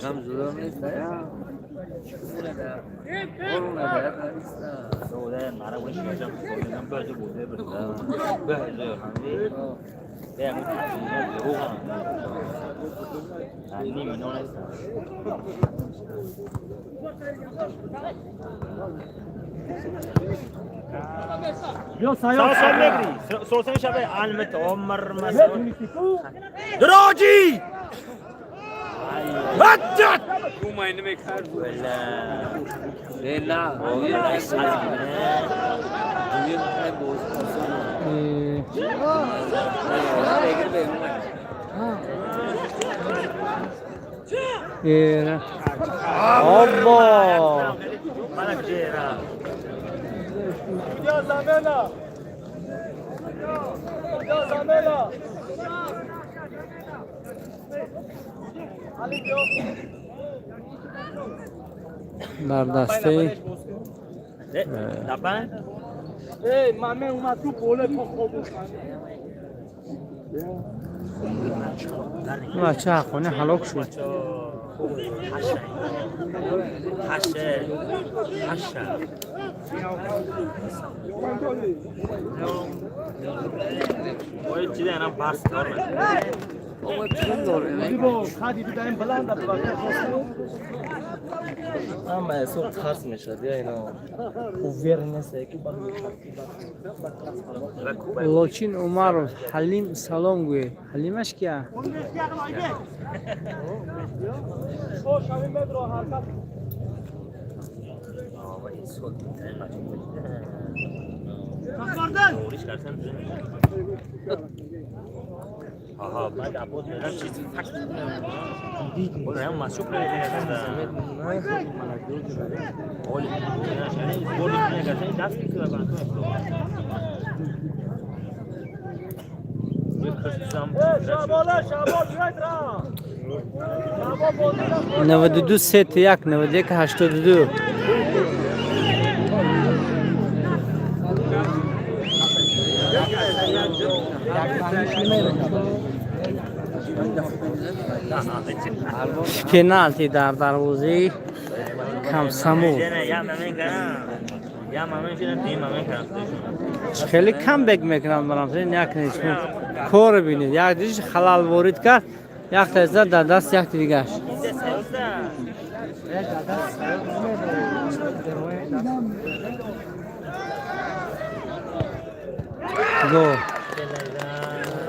Кам зуда нест. Орун надорад нест. Биё, Саёд. Сосо мегри. Сосо мешаве алмет омар масо. Дроҷи! Ҳаҷҷат! Не, на. Дуюм тайм боз осон. Бегир берун. Обо! Мана ҷера. بیا زمینه بیا زمینه علی بیا. Дар дастаи Лапан? ای مامه اومد تو قوله تو خوب. Бача ҳаққонӣ ҳалок шуд. Ҳаше. Ҳаша. Ой, чизе анам барс дор. Ома пул дорем. خدی دیدم بلند. Ама эсо тарс мешад, я ино. Уверен нест, ки ба. Лочин Умаров, Ҳалим салом гӯед. Ҳалимаш кия? خوش همین متر حرکت. 92 3 1 91 82. Пеналти дар дарвозаи Комсомол. Хеле камбек мекунанд барам, як нест. Кор бинед, як диш халал ворид кард, як таза дар даст як дигаш. Гол.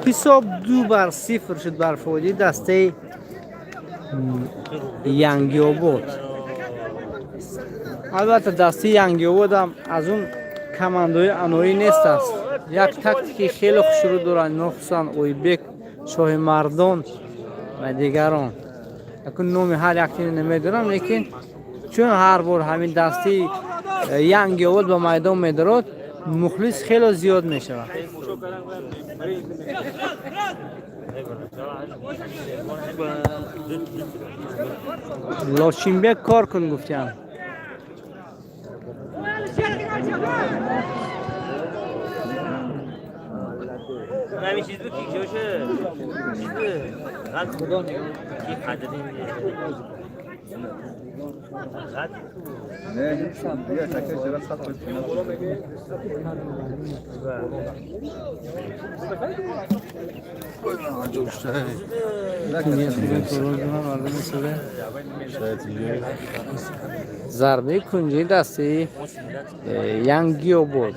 Ҳисоб 2-0 шуд бар фоидаи дастаи Янгиобод. Албатта, дастаи Янгиобод ҳам аз он командаҳои аноӣ нест аст. Як тактики хеле хушрӯ доранд ино, хусусан Ойбек, Шоҳимардон ва дигарон. Акун номи ҳар яктиро намедонам, лекин чун ҳар бор ҳамин дастаи Янгиобод ба майдон медарод, мухлис хеле зиёд мешавад. Лочинбек, кор кун гуфтям. همین چیز بود که باشه چیز بود خدا کی عددی Зарбаи кунҷии дастаи Янгиобод.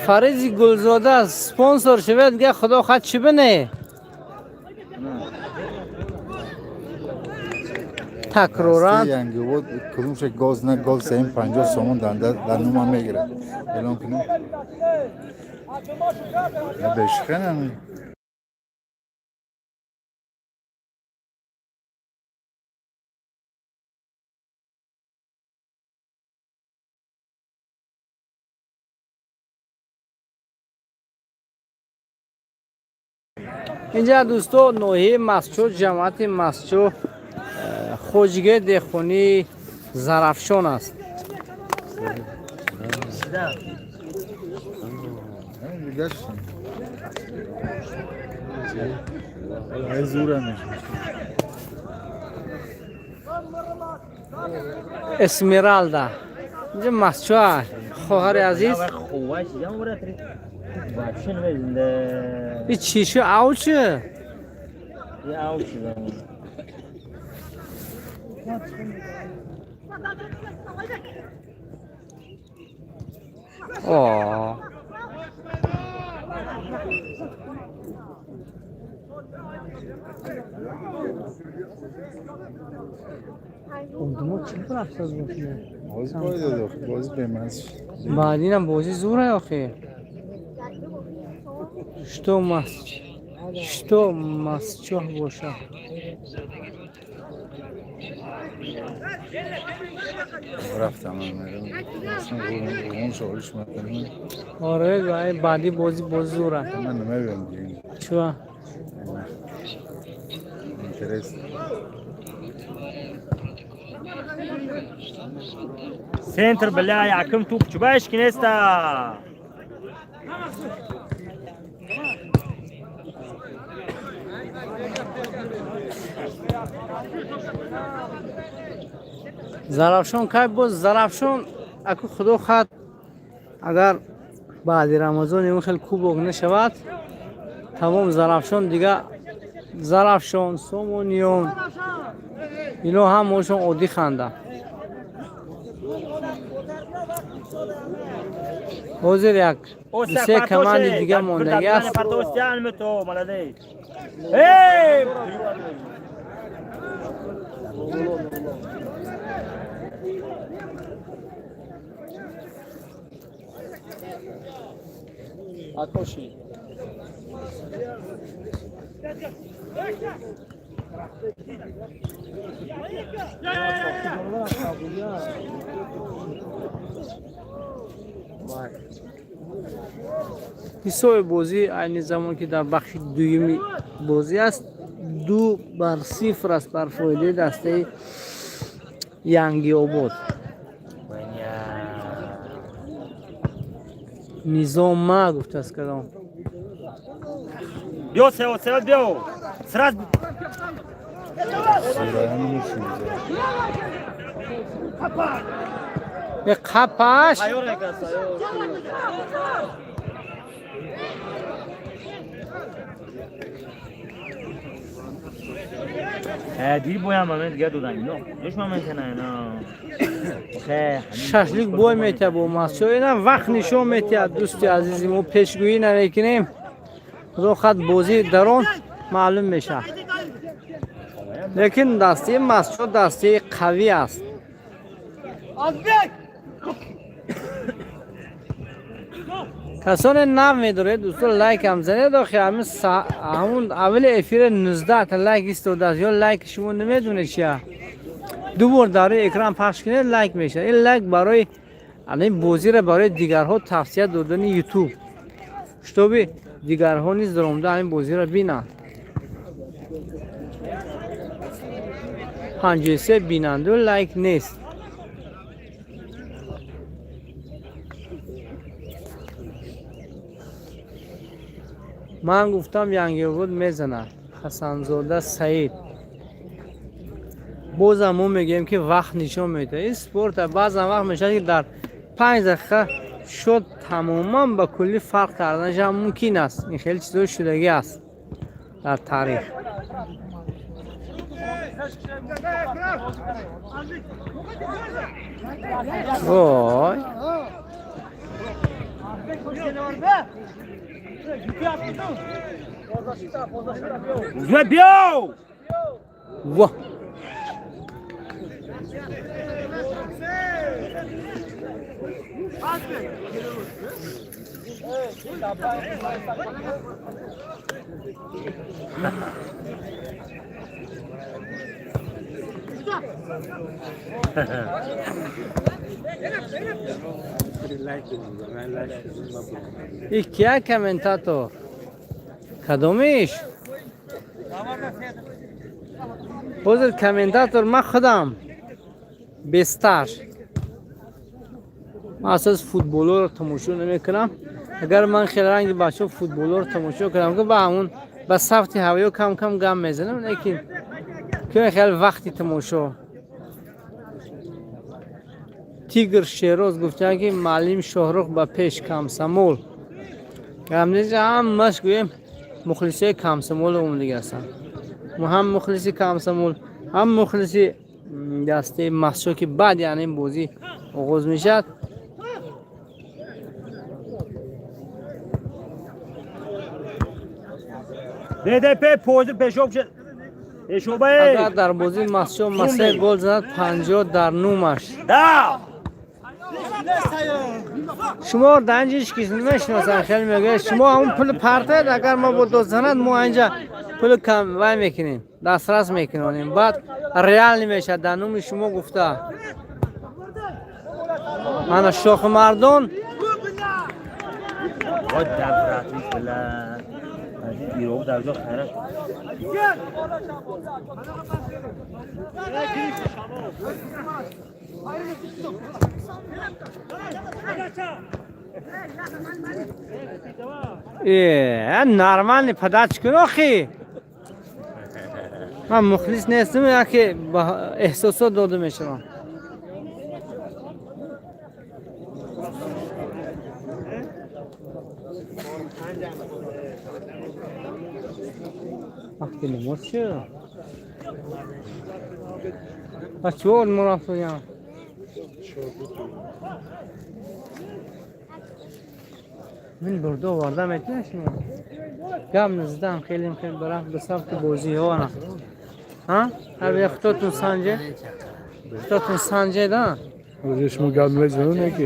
Фаризи Гулзода спонсор шавед, га худо хад чӣ бине? Такроран Янгиобод кудумша гол на гол саим 50 сомон дар нума мегирад. Эълон кунем. Бешханам. Инҷа, дӯсто, ноҳияи Мастчо, ҷамоати Мастчо, хоҷигии деҳқонии Зарафшон аст. Эсмералда инҷа Мастчо, хоҳари азиз. И чӣ шу, ав чӣ? О. Боз бояд, боз бемаз. Баъдинам бозӣ зӯра охир. Что мас что масчоҳ боша. Рафтам. Оре, баъди бозӣ боз зӯра. Ман намебинам дига. Чуа? Интерес. Центр, бля, яким туп чубаш кинеста. Зарафшон кай боз Зарафшон, аку худо хад, агар баъди Рамазон ин хел кубок нашавад, тамом Зарафшон дига, Зарафшон, Сомониён, ино ҳамаошон оддӣ ханда. Ҳозир як се команди дига мондагӣ аст. Ҳисоби бозӣ айни замон, ки дар бахши дуюми бозӣ аст, 2-0 аст бар фоидаи дастаи Янгиобод. Низом ма гуфтааст кадом. Биё, сео, сео, биё. Сразу. Қапаш. Дили боям ман дига додан ино. Неш ман кана ино. Шашлик бой метиҳад бо масчо. Ина вақт нишон метиҳад, дӯсти азизи мо, пешгӯӣ намекунем. Худо хат бозӣ дар он маълум мешавад. Лекин дастаи масчо дастаи қавӣ аст. Касоне нав медоред, дӯстон, лайкам занед. Охи ҳамун аввали эфира 19 та лайк истодааст. Ё лайк шумо намедонед чия. Ду бор дар рӯи экран пахш кунед, лайк мешавад. Ин лайк барои ин бозиро барои дигарҳо тавсия додани ютуб, шутоби дигарҳо низ даромада ҳамин бозиро бинанд. 53 бинанду лайк нест. Ман гуфтам, Янгиобод мезанад. Ҳасанзода Саид. Бозам мо мегӯем, ки вақт нишон медиҳад. Ин спорта баъзан вақт мешавад, ки дар 5 дақиқа шод тамоман ба куллӣ фарқ карданашам мумкин аст. Ин хеле чизҳои шудагӣ аст дар таърих. Вой, Биё. Во. И кия комментатор? Кадомиш? Ҳозир комментатор ман худам бестар. Ман асос футболоро тамошо намекунам. Агар ман хеле ранги бачаҳо футболоро тамошо кунам, ки ба ҳамун ба сафти ҳавоё кам кам гам мезанам, лекин ки хеле вақти тамошо. Тигр Шероз гуфтанд, ки маълим Шоҳрух ба пеш, Комсомол. Гамнеҷа ҳамаш гӯем мухлисои Комсомол омадагӣ ҳастанд. Мо ҳам мухлиси Комсомол, ҳам мухлиси дастаи Масчо, ки баъд яъне ин бозӣ оғоз мешавад. ДДП позир пешоб шед. Пешобае. Агар дар бозии Масчо Масе гол занад, 50 дар нумаш. Да. Шумо дар инҷа ҳеҷ кис намешиносанд, хеле мегӯяд шумо ҳамун пули партаед, агар мо бо дост занад, мо инҷа пули кам вай мекунем, дастрас мекунонем, баъд реал мешавад дар нуми шумо гуфта. Ана шохи мардон. Вой давратиш била. Аз ин ироб дар ҷо хайрат. Нормальный подача кун охи. Ман мухлис нестам, яке ба эҳсосот дода мешавам. Вақти намоз чӣ? Ба чор мурафтоям. Мин бурда оварда метавонед шумо? Гап назидам, хеле хеле барафт ба сабти бозиҳо ана. Ҳа? Ҳар худотун санҷед? Худотун санҷед, а? Оҷа шумо гап мезанед не ки?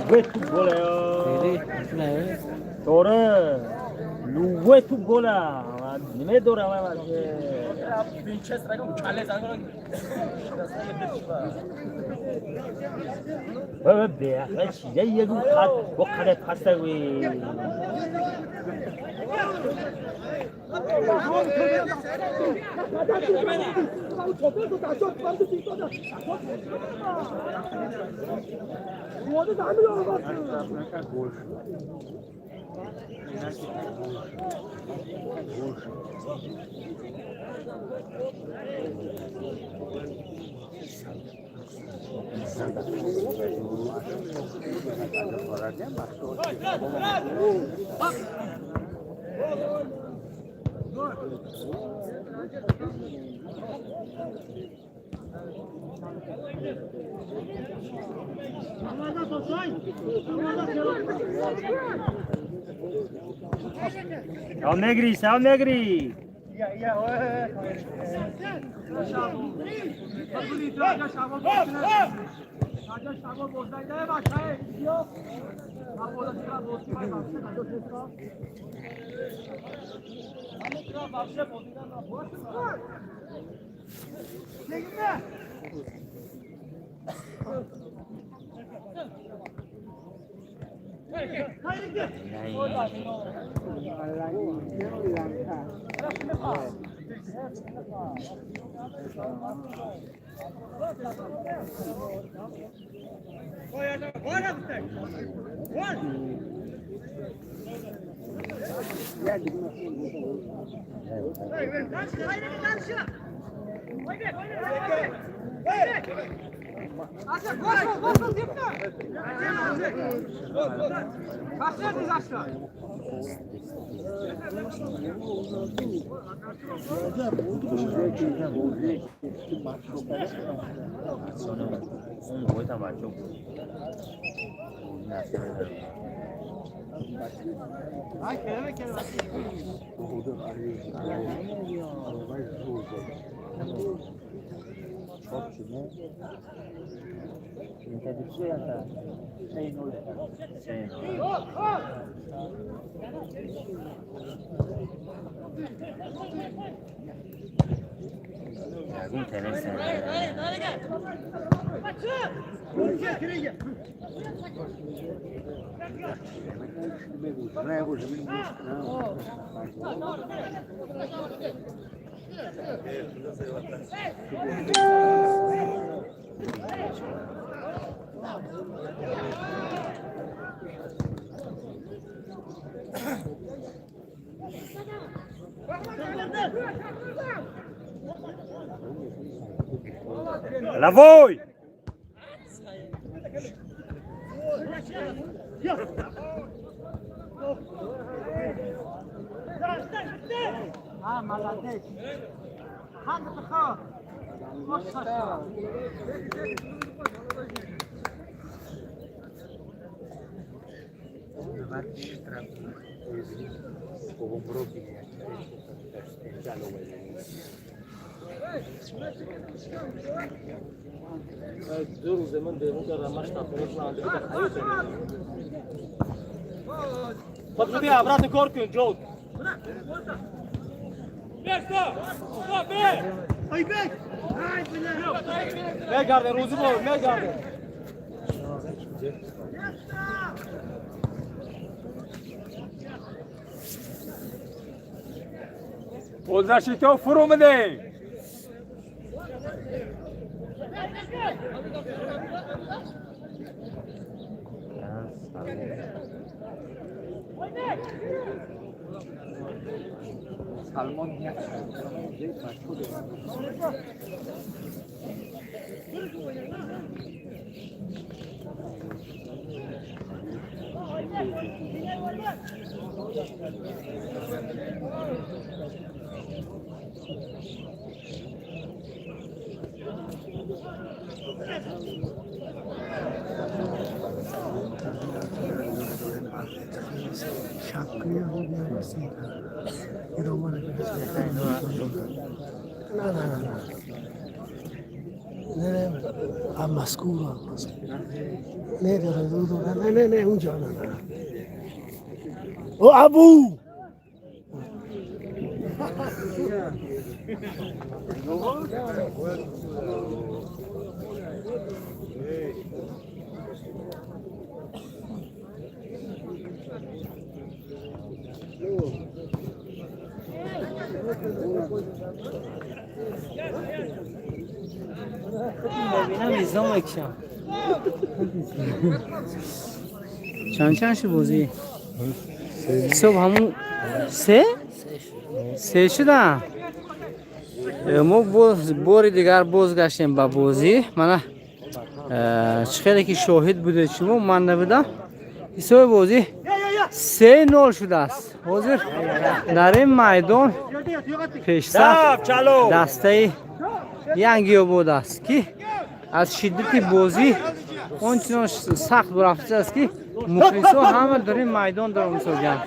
لوه توپ گله. آره لوه توپ گله نمیدونم Сал мегирӣ, сал мегирӣ. Лавой! Ду рӯзе ман берун кардам, ман Подходи, обратно корку, Джоуд. Мегарде, рӯзи бо, мегарде. Полузащиту фурумадем. Чанд чанд шуд бозӣ? Ҳисоб ҳамун се? Се шуда? Мо боз бори дигар бозгаштем ба бозӣ. Мана чӣ хеле ки шоҳид будед шумо, ман набудам. Ҳисоби бозӣ 3-0 шудааст. Ҳозир дар ин майдон пешсаф дастаи Янгиобод аст, ки аз шиддати бозӣ он чунон сахт бурафтааст, ки мухлисо ҳама дар ин майдон даромсозанд.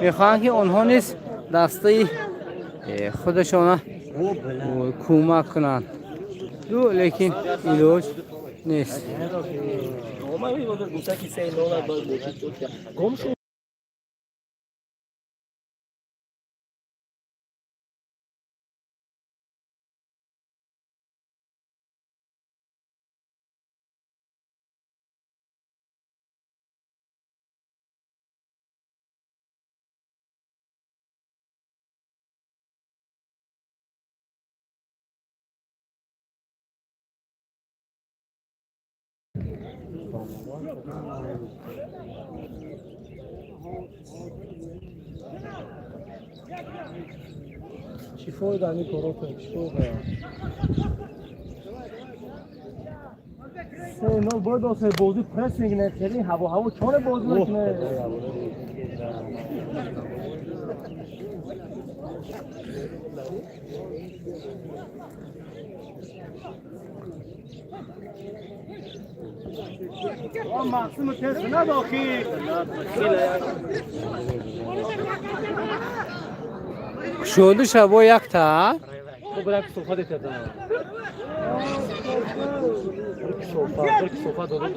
Мехоҳанд, ки онҳо низ дастаи худашона кӯмак кунанд. Лекин илоҷ нест. Чӣ фоида ами корото? Чӣ фоида? 3-0 бояд осе бозӣ прессинг накардӣ, ҳаво ҳаво чоре бозӣ накунӣ. Максиму тез надохи. Кушоду шабо якта? Бирак суфа декарда. Бир суфа доду.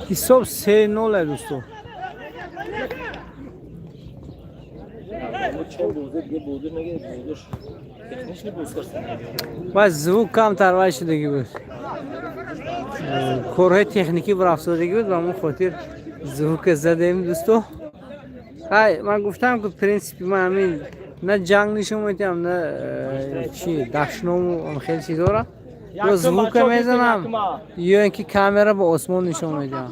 Ҳисоб 3-0 дӯсто. Ва звук камтар вай шудагӣ буд. Корҳои техникӣ бурафтодагӣ буд, ба ҳамон хотир звука задем, дӯсто. Хай, ман гуфтам, ки принсипи ман ҳамин: на ҷанг нишон медиҳам, на чи дашному хеле чизора. Ё звука мезанам, ё ин ки камера ба осмон нишон медиҳам.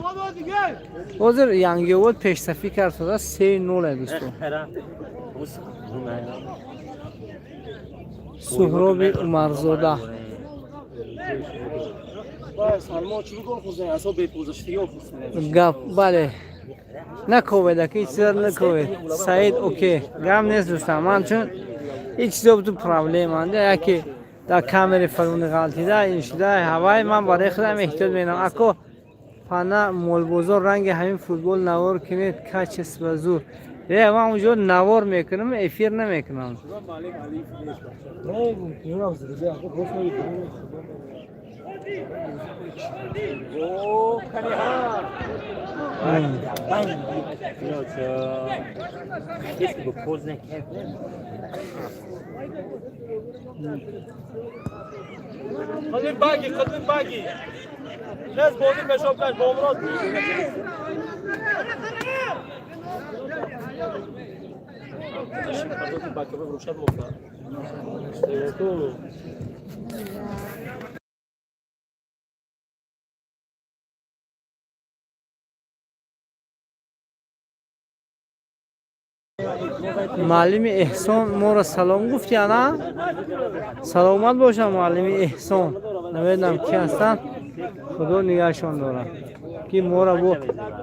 Ҳозир Янгиобод пешсафӣ кард, сода 3-0, дӯсто. Суҳроби Умарзода. Гап, бале, наковед, аки, чиза наковед. Саид, окей, гап нест, дӯстам. Ман чун ин чизо буту проблеманда, яке дар камери фалони ғалтида, ин шуда ҳавай, ман барои худам эҳтиёт менам. Ако пана молбозор ранги ҳамин футбол навор кунед, качество зур. Е, ман унҷо навор мекунам, эфир намекунам. Қадим баги, қадим баги. Хез бозӣ пешоб каш, Бобомурод. Муаллими Эҳсон моро салом гуфти, ана, саломат бошам, муаллими Эҳсон. Намедонам, ки ҳастанд, Худо нигаҳшон дорад, ки моро бо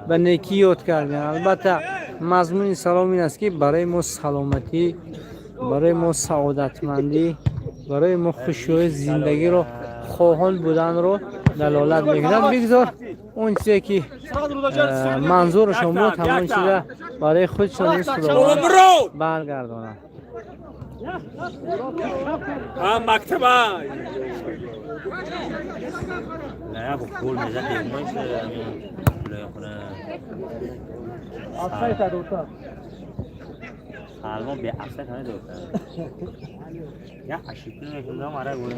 ба некӣ ёд кардем. Албатта, мазмуни салом ин аст, ки барои мо саломатӣ, барои мо саодатмандӣ, барои мо хушиҳои зиндагиро хоҳон буданро далолат мекунад. Бигзор он чизе ки манзурашон буд, ҳамон чиза барои худшон низ Худованд баргардонад. Мактаба. نه با گل میزد دیوونه خونه. Офсайд دوتا. سلمان به افسایت همه دوتا یا عشیقی میکنم آره گل.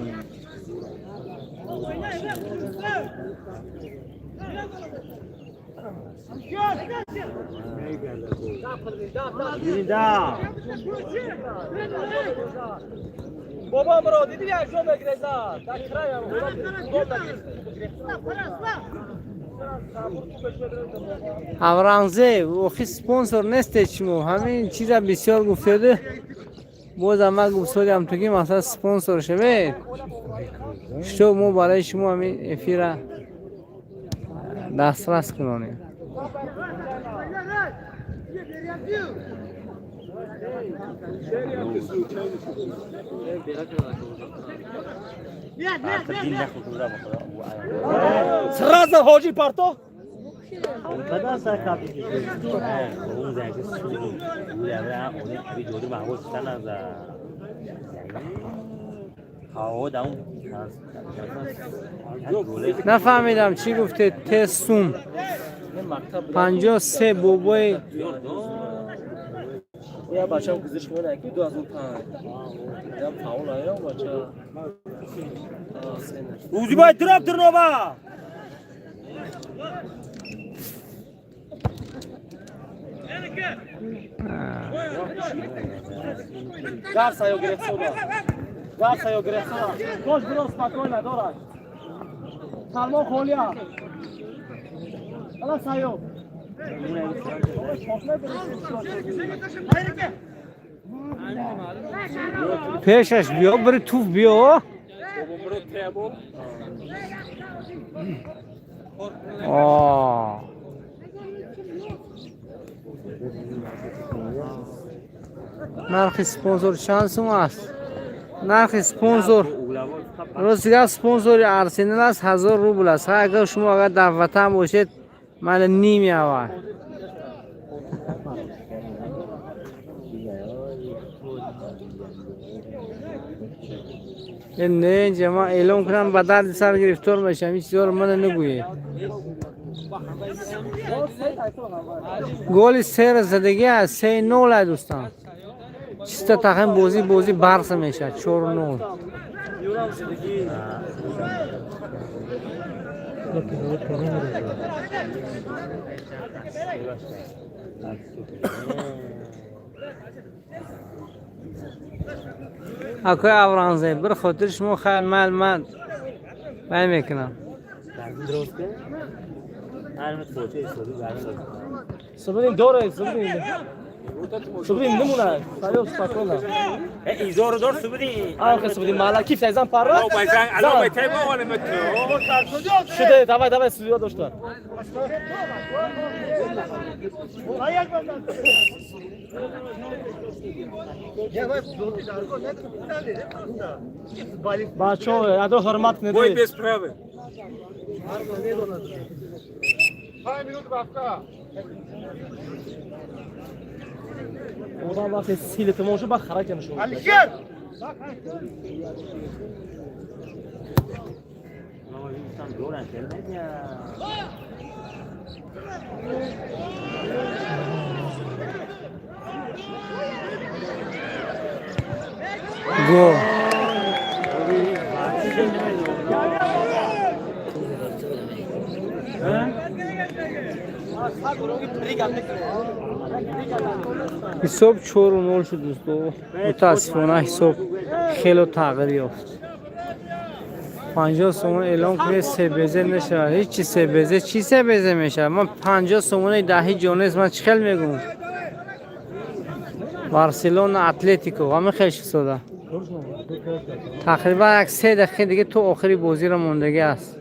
Бобомурод, диди, як ҷо мегрезад. Дар края Авранзеб, охи, спонсор нестед шумо. Ҳамин чиза бисёр гуфтеду, бозам ман гуфтодиам ту, ки масалан спонсор шавед, что мо барои шумо ҳамин эфира дастрас кунонем. دین نخود بوده بخدا. Сразу ҳоҷӣ парто. کدام سر کافی اون زنگ سود بود اون ویدیو محبوس سن از ها اون. Нафаҳмидам, чӣ гуфте. Тесум 53 бобои. Я бачам гузишт мена ки 2005. Я фаул ая бача. Рӯзи бай трап Тирнова. Гарса ё гирифтода. Гарса ё гирифтода. Кош биро, спокойно дорад. Салмон холия. Ала сайё. Пешаш биё, бири туф биё. О. Нархи спонсор чанд сум аст? Нархи спонсор, рости гап, спонсори Арсенал аст, 1000 рубл аст. Агар шумо агар дар ватан бошед, мана ними аввал. Не, инҷа ман эълон кунам, ба дарди сар гирифтор мешавам. Ин чизҳоро мана нагӯед. Голи сера задагӣ аст, 3-0 ай, дӯстан. Чиста тахин бозӣ барса мешавад, 4-0. Юрам зиндагӣ. Акои Авранзеб, bir хотири шумо, хайр, майл, ман Вай мекунам. Субудин доре, Субудин. Субудин намуна, саёв спокойно. Изору дор Субудин. Ах, Субудин мала киф зан пара. Шуде, давай, давай, судья дошта. Бачо, ядро ҳурмат кунед. Бой без правил. 5 минут вақфа. Одам вақте сили тамом шуд, баъд харакер нишон. Алишер! Гол. Ҳисоб 4-0 шуд, дӯсто. Мутаассифона, ҳисоб хело тағйир ёфт. 50 сомон эълон кунед, себезе мешавад. Ҳечи себезе, чӣ себезе мешавад? Ман 50 сомонаи даҳи ҷо нест, ман чӣ хел мегӯм? Барселона Атлетико ҳама хел шистода. Тақрибан як 3 дақиқа дига то охири бозиро мондагӣ аст.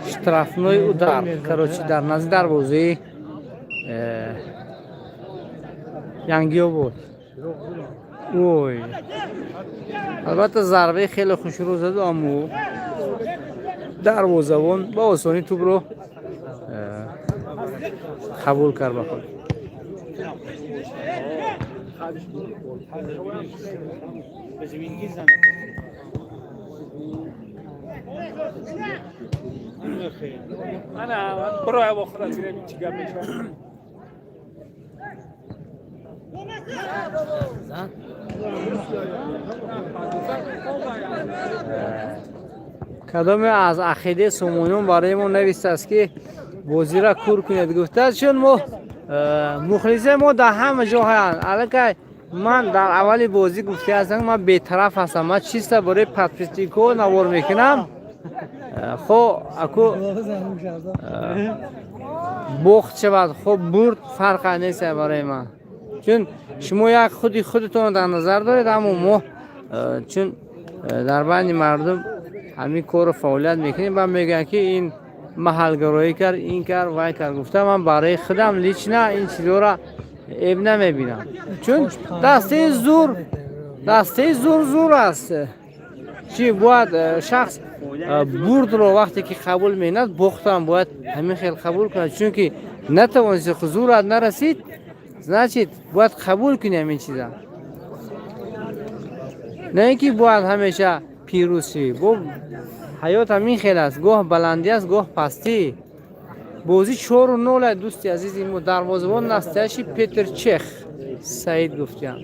Штрафной удар, короче, дар назди дарвозаи Янгиобод. Ой, албатта, зарбаи хеле хушрӯ заду, аммо дарвозабон ба осонӣ тӯбро қабул кард ба худ. Ана, برو اواخر از اینم چی گپ میشه. Кадоме аз ақидаи сомониён барои мо навистааст, ки бозиро кур кунед гуфтааст, чун мо мухлисои мо дар ҳама ҷо ҳаянд. Аллакай ман дар аввали бозӣ гуфта ҳастам, ман бетараф ҳастам, ман чиста барои подписчикҳо навор мекунам. Хо аку бохт шавад, хо бурд, фарқа нест барои ман, чун шумо як худи худатонро дар назар доред, аммо мо чун дар байни мардум ҳамин корро фаъолият мекунем, ба мегӯянд, ки ин маҳалгароӣ кард, ин кард, вай кард. Гуфта, ман барои худам лично ин чизҳоро эб намебинам, чун дастаи зур зур аст. Чӣ бояд шахс бурдро вақте ки қабул мекунад, бохтам бояд ҳамин хел қабул кунад, чунки натавонисти, зурат нарасид, значит, бояд қабул кунӣ ҳамин чиза, на ин ки бояд ҳамеша пирӯз шавӣ. Бо ҳаёт ҳамин хел аст: гоҳ баландӣ аст, гоҳ пастӣ. Бозӣ 4-0, дӯсти азизи мо. Дарвозабон настоящий Петр Чех, Саид гуфтиям.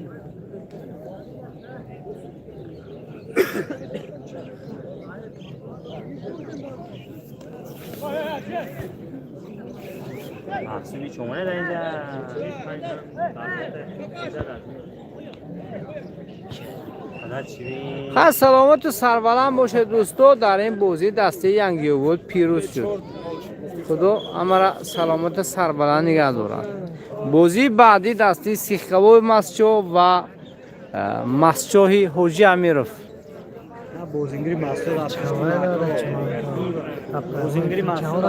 محصولی چمانه در اینجا. Ха, саломату сарбаланд бошед, дӯсто. Дар ин бозӣ дастаи Янгиобод пирӯз шуд. Худо ҳамара саломату сарбаланд нигаҳ дорад. Бозии баъдӣ дастаи Сихкалои Мастчоҳ ва Мастчоҳи Ҳоҷи Амиров. Бозингири Мастчоҳ. Бозингири Мастчоҳ.